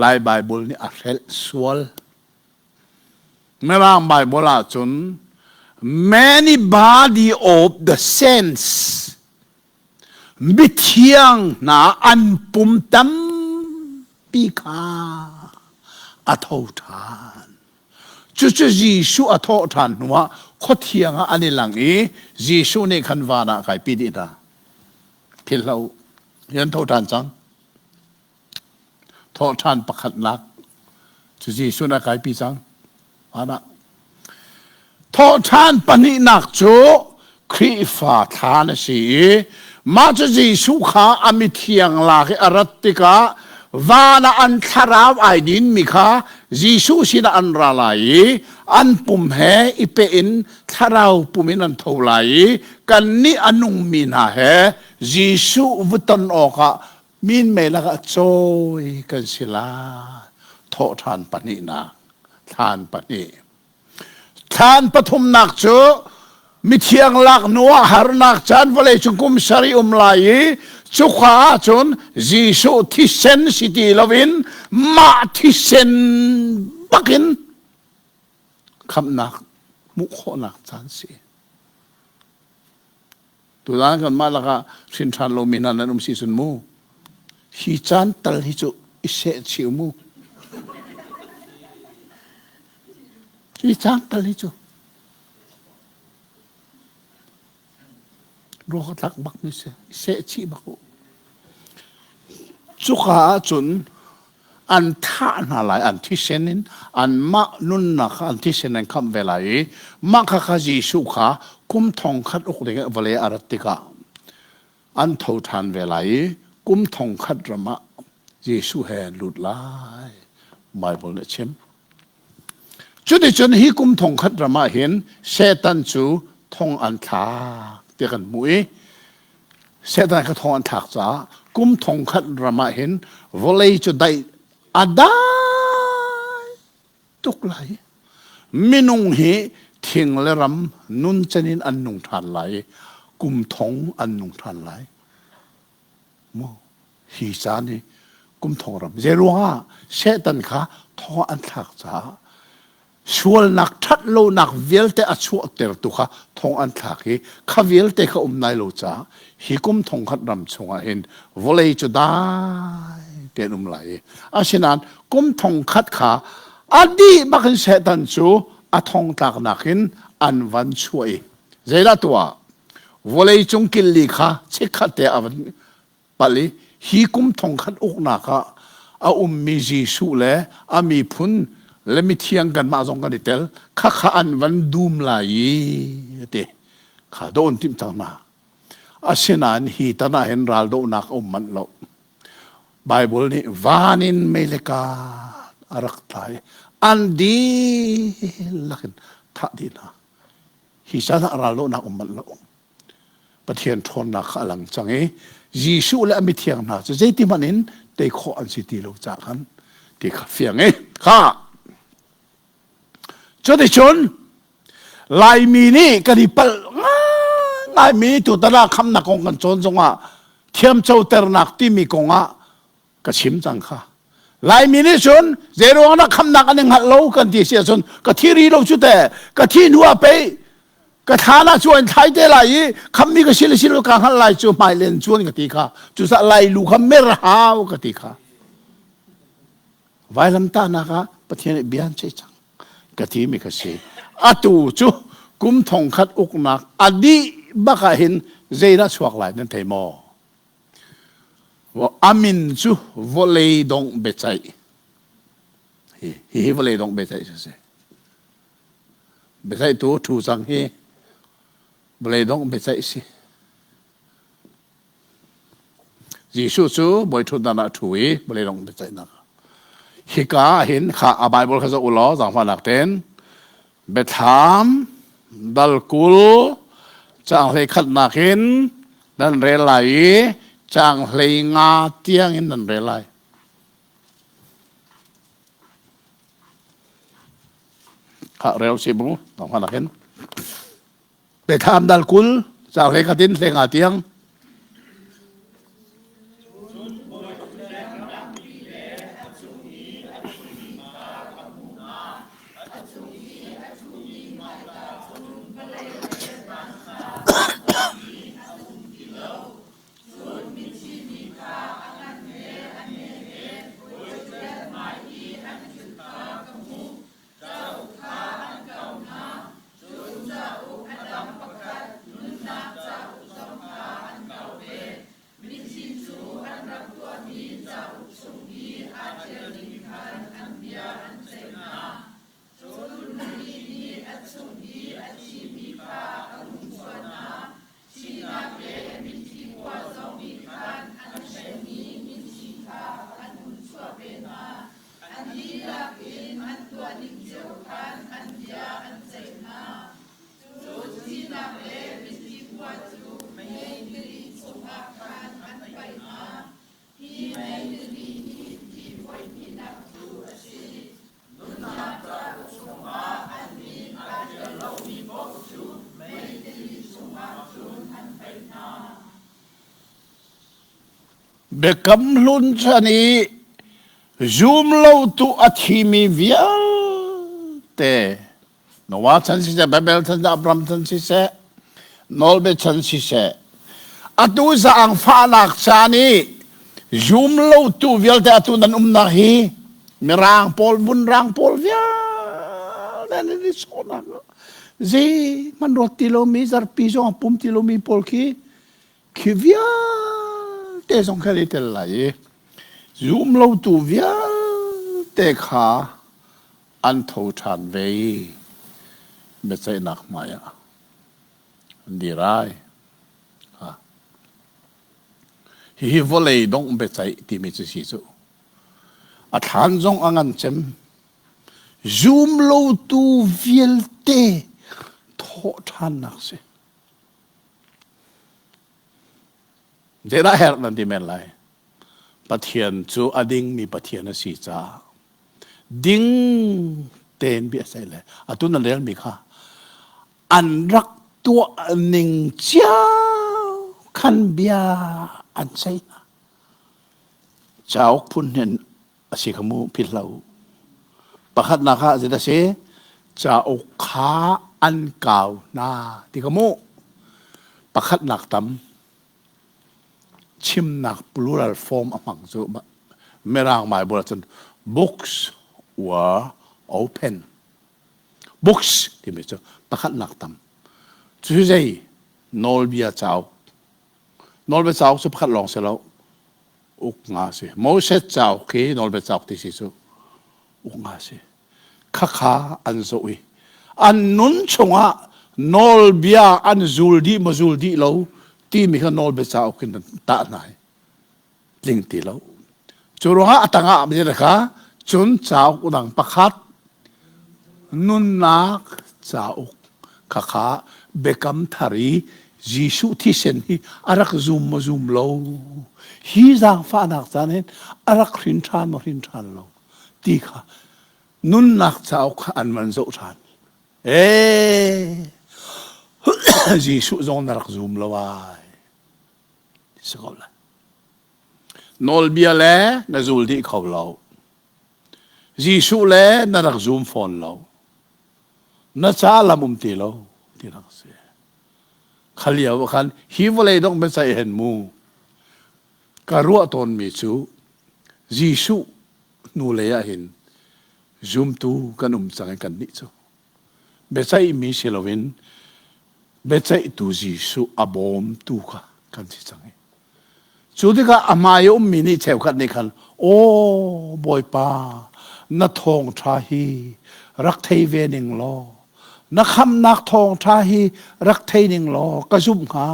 Lai Bible nih a hrelh sual. Mirang Bible ahcun many body of the saints mithiang hna an pum tampi kha a tho ṭhan. Cucu Jesuh a thawh ṭhan hnuah khuathiang ah an i lang i Jesuh nih khan van ah kaipi dih hna. Philhlo, hi an tho ṭhan cang. Thawhṭhan pakhatnak cu Jesuh nih a kaipi cang. Van ah. Thawhṭhan pahnihnak cu Khrihfa thlan a si i mah cu Jesuh kha a mithiang lak i a rat tikah van ah an thlarau ai dinmi kha Jesuh sinah an ra lai i an pum he i peh in thlarau pum in an tho lai i kannih a nungmi hna he Jesuh vu ton awkah minmei lakah cawi kan si lai. Thawhṭhan pahnihnak, thlan pahnih. Thlan pathumnak cu mithiang lak hnu ah harnak caan vawlei cung kum sarih um lai i cuka ahcun Jesuh thisen si ti loin mah thisen bakin khamhnak hmuh khawhnak caan si. Tuzaan kanmah lakah hrin ṭhan lomi hna nan um si cun mu hi caan tal hi cu i seh chih mu. Hi caan tal hi cu ruak a tlak bak mi si i seh chih bak u. Cuka ahcun an thah hna lai an thisen in anmah nunnak kha an thisen an khamh ve lai i mah kha kha Jesuh kha kum thong khat uk ding vawlei a rat tikah an tho ṭhan ve lai i kum thong khat ram ah Jesuh he an lut lai Bible nih a chim. Cuticun hi kum thong khat ram ah hin Satan cu thong an thlak tiah kan hmuh i Satan kha thong an thlak caah kum thong khat ram ah hin vawlei cu daih a dai tuk lai. Minung hi thing le ram nunchan in an nung ṭhan lai i kum thong an nung ṭhan lai. Mu hi caan hi kum thong ram zei ruangah Satan kha thong an thlak caah sualnak ṭhatlonak vialte a chuahtertu kha thong an thlak i kha vialte kha um nai lo caah hi kum thong khat ram chungah hin vawlei cu dai tein um lai i asinain kum thong khat kha a dih bak in Satan cu a thong tlaknak in an van chuah i zeidah tuah vawlei cung killi kha chikkhat te a van palh i hi kum thong khat uknak ah a ummi Jesuh le a miphun le mithiang kanmah zong kan i tel khakha an van dum lai i ti kha do an timh cang hna asinain hi tan ah hin raldohnak a um manh lo Bible nih van in mei le kat a rak tla i an dihlak in thah dih hna hi caan ah raldohnak um manh lo Pathian ṭhawnnak kha a lang cang i Jesuh le a mithiang hna cu zeiti hmanh in tei khawh an si ti lo caah khan ti kha fiang i kha cuticun Laimi nih kan i palh ngaimi tutan ah khamnak kong kan cawn zongah thiamcoternak timi kongah ka chim cang kha Laimi nih cun zeiruang dah khamnak an i hngalh lo kan ti si ahcun ka thi ri lo cu te ka thi hnu ah pei ka thlan ah cu an thlai te lai i khammi ka si le si lo ka hngalh lai cu hmai len cuan ka ti kha cucaah lai lu kha mer hau ka ti kha vailamtahnak ah Pathian nih bia an ceih cang ka ti mi ka si atu cu kum thong khat uknak a dih bak ah hin zeidah chuak lai nan thei maw A min cu vawlei dongh biaceih. Hi hi vawlei dongh biaceih si si. Biaceihtu ṭhu cang hi vawlei dongh biaceih si. Jesuh cu bawi ṭhutdan ah ṭhu i vawlei dongh biaceihnak. Hika ah hin kha a Bible kha zoh u law zaangfahnak tein Biathlam dal 20 caang hlei khatnak in nan rel lai i caang hlei nga tiang in nan rel lai. Kha rel si bu, tong in. Biathlam dal 20 caang hlei khat in hlei nga tiang. Biakam Hlun chan i zum lotu a thimi vialte Noah chan siseh, Babel chan siseh, Abraham chan siseh, Nawlbia chan siseh, atu zaangfahnak caan i zum lotu vialte atu nan umnak hi mirang pawl vunrang pawl vialte nan i sawhnak zei hmanh ruat ti lomi zarpi zong a pum ti lomi pawl khi khi vialte zong kha i tel lai i zum lotu vialte kha an tho ṭhan ve i biaceihnak hmaiah an dir ai. Hihi vawlei dongh biaceih timi cu si cu. A thlan zong a ngan cem. Zum lotu vialte thawh ṭhannak si. Zeidah herh nan ti men lai? Pathian cu a dingmi Pathian a si caah ding tein bia sai le atu nan relmi kha an rak tuah ning cio khan bia an ceih hna. Cauk phun hin a si kha mu philh hlah u. Pakhatnak ah zeidah si? Cauk kha an kau hna ti kha mu. Pakhatnak tam chimnak plural form a hmang cu Mirang Bible ahcun books were open. Books timi cu pakhatnak tam. Cu zei nawlbia cauk. Nawlbia cauk cu pakhat lawng si lo. Uk nga si. Moses cauk hi nawlbia cauk ti si cu uk nga si. Khakha an zoh i an nun chungah nawlbia an zul dih maw zul dih lo timi kha nawlbia cauk in tah hna i tling ti lo. Cu ruangah a tangah kha cun cauk dang pakhat nunnak cauk khakha biakam thar i Jesuh thisen hi a rak zum maw zum lo hi zaangfahnak caan hin a rak hrin ṭhan maw hrin ṭhan lo ti kha nunnak cauk kha an van zoh ṭhan. Ee Jesuh zong na rak zum lo ai si ko lai. Nawlbia le na zul dih kho lo. Jesuh le na rak zum fawn lo. Na ca lam um ti lo ti rak si. Kha lio ah khan hi vawlei dong biaceih hen mu ka ruah tawnmi cu Jesuh hnulei ah hin zumtu kan um cang i kan nih cu biaceihmi si loin biaceihtu Jesuh a bawmtu kha kan si cang i Cu tikah a hmai i ummi nih cheukhat nih khan, Aw Bawipa, na thawngṭha hi rak thei ve ning law, na khamhnak thawngṭha hi rak thei ning law ka zumh hnga,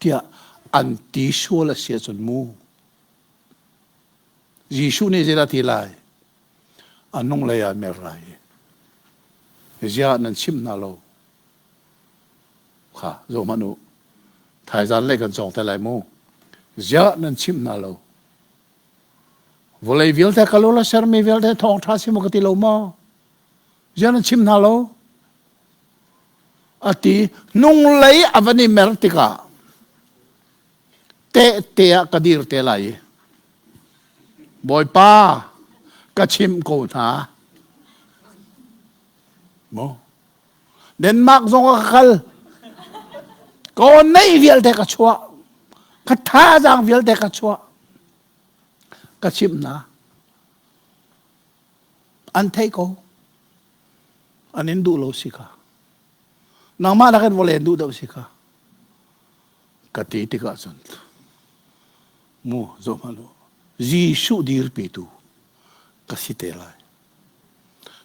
tiah an ti sual a si ahcun mu. Jesuh nih zeidah a ti lai? A hnunglei ah mer lai i, ziah nan chimh hna lo? Kha zoh hmanh u. Thaizan lei kan cawng te lai mu. Ziah nan chimh hna lo. Vawlei vialte ka lo la sermi vialte thawngṭha si maw ka ti lo maw? Ziah nan chim hna lo? A ti hnunglei a van i mer tikah tehte ah ka dir te lai i Bawipa ka chimh ko hna. Maw? Denmark zong ah ka kal. Ka neih vialte ka chuah. Ka thazaang vialte ka chuah. Ka chimh hna. An theih ko. An in duh lo si kha. Nangmah nakin vawlei an duh deuh si kha. Ka ti tikah cun mu zoh hmanh u. Jesuh dirpitu ka si te lai.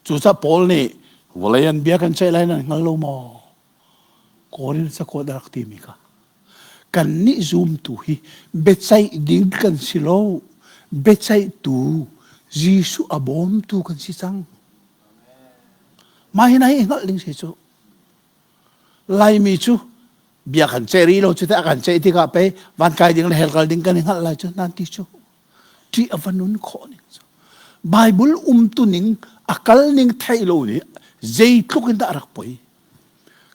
Cucaah Paul nih vawlei an bia kan ceih lai nan hngal lo maw? Korin cakuat a rak timi kha. Kannih zumtu hi biaceih ding kan si lo. Biaceihtu Jesuh a bawmtu kan si cang. Mah hi na hi hngalh ding si cu. Laimi cu bia kan ceih rih lo cu teh a kan ceih tikah pei van kai ding le hell kal ding kan i hngalh lai cu nan ti cu. ṭih a va nun khawh ning cu Bible umtu ning a kal ning theih lo nih zeitluk in dah a rak poi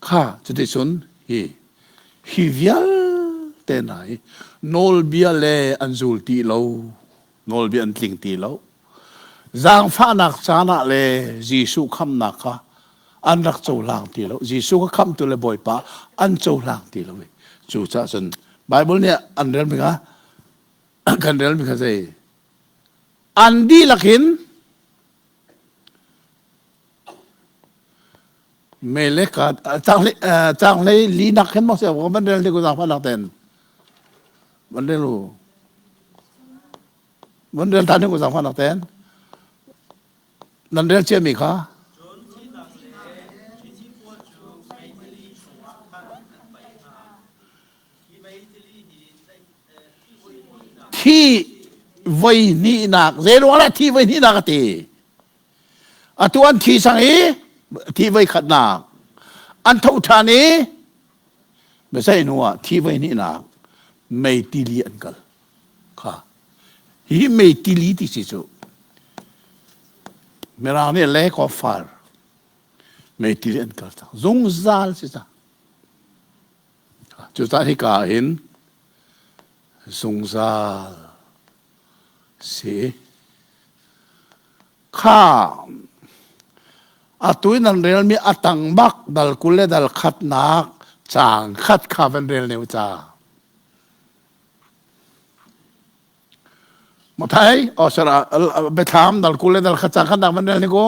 kha cuticun hi hi vialte hna hi. Nawlbia le an zul ti lo. Nawlbia an tling ti lo. Zaangfahnak caan ah le Jesuh khamnak kha an rak cohlang ti lo. Jesuh kha khamtu le Bawipa an cohlang ti lo. Cucaah cun Bible nih an relmi kha kan relmi kha zei an dihlak in Melek caanghlei linak khin maw si van rel te ku zaangfahnak ten van rel u van rel than ku zaangfahnak ten nan rel cia mi kha thi voi hnihnak zei ruang dah thi voi hnihnak a ti Atu an thi sang i thi voi khatnak an tho ṭhan i biaceih hnu ah thi voi hnihnak mei tili an kal kha hi mei tili ti si cu mirang nih lake of fire mei tili an kal cang zungzal si cang cucaah hika ah hin zungzal si Kha atu in nan relmi a tang bak dal 20 le dal khatnak caang khat kha van rel ne u ca. Mathai, oh sara, Biathlam dal 20 le dal khat caang khatnak van rel ne ko.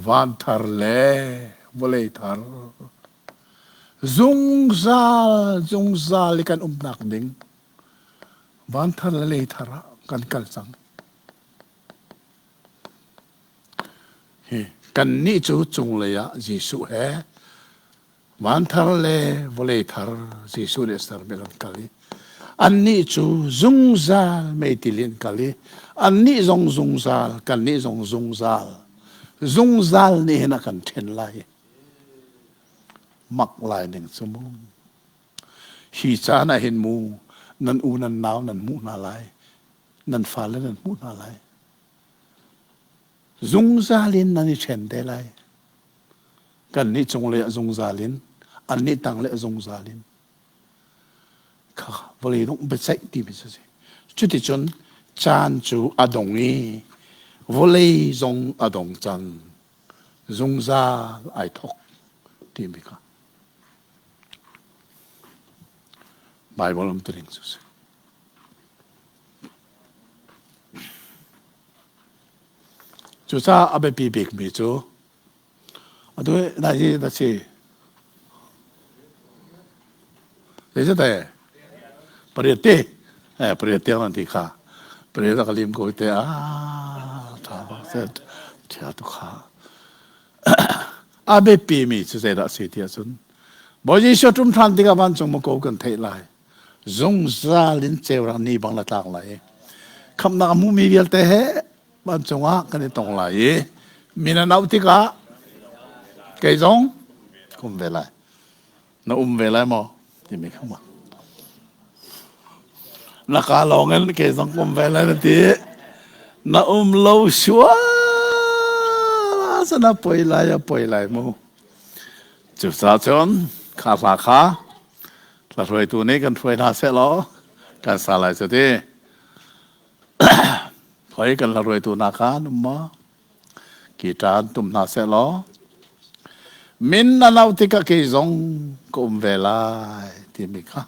Van thar le vawlei thar zungzal zungzal i kan umnak ding van thar le lei thar ah kan kal cang. Hi kannih cu cunglei ah Jesuh he Van thar le vawlei thar Jesuh nih a sermi an kal i annih cu zungzal meitil in kal i annih zong zungzal kannih zong zungzal zungzal nih hin a kan ṭhen lai mak lai ning cu mu hi caan ah hin mu nan u nan nau nan hmuh hna lai nan fale nan hmuh hna lai zungzal in nan i ṭhen te lai Kannih cunglei ah zungzal in, annih tanglei ah zungzal in kha vawlei dongh biaceih timi cu a si. Cuticun caan cu a dong i vawlei zong a dong cang. Zungzal ai thawk timi kha Baibal umtuning cu a si. Cucaah a biapi bikmi cu Atu na hi na si. Zeicahte pariat te eh pariat tiang nan ti kha pariat a ka lim ko te a tha bak set thia tu kha a biapi mi cu zeidah si ti ahcun Bawi Jesuh ṭum ṭhan tikah vancung mako kan theih lai zungzal in ceurak ni bang la tlak lai khamnak a hmumi vialte he vancung ah kan i tong lai i min an auh tikah kei zong ka um ve lai na um ve lai maw timi kha ma na ka lawng in kei zong ka um ve lai na ti na um lo sual sana poi lai a poi lai mu cucaah cun kha hla kha hla hruaitu nih kan hruai hna seh law kan sa lai cu ti Khoi kan la ruaitu hna kha an um maw? Guitar an tum hna seh law min na lau tikah kei zong ka um ve lai timi kha.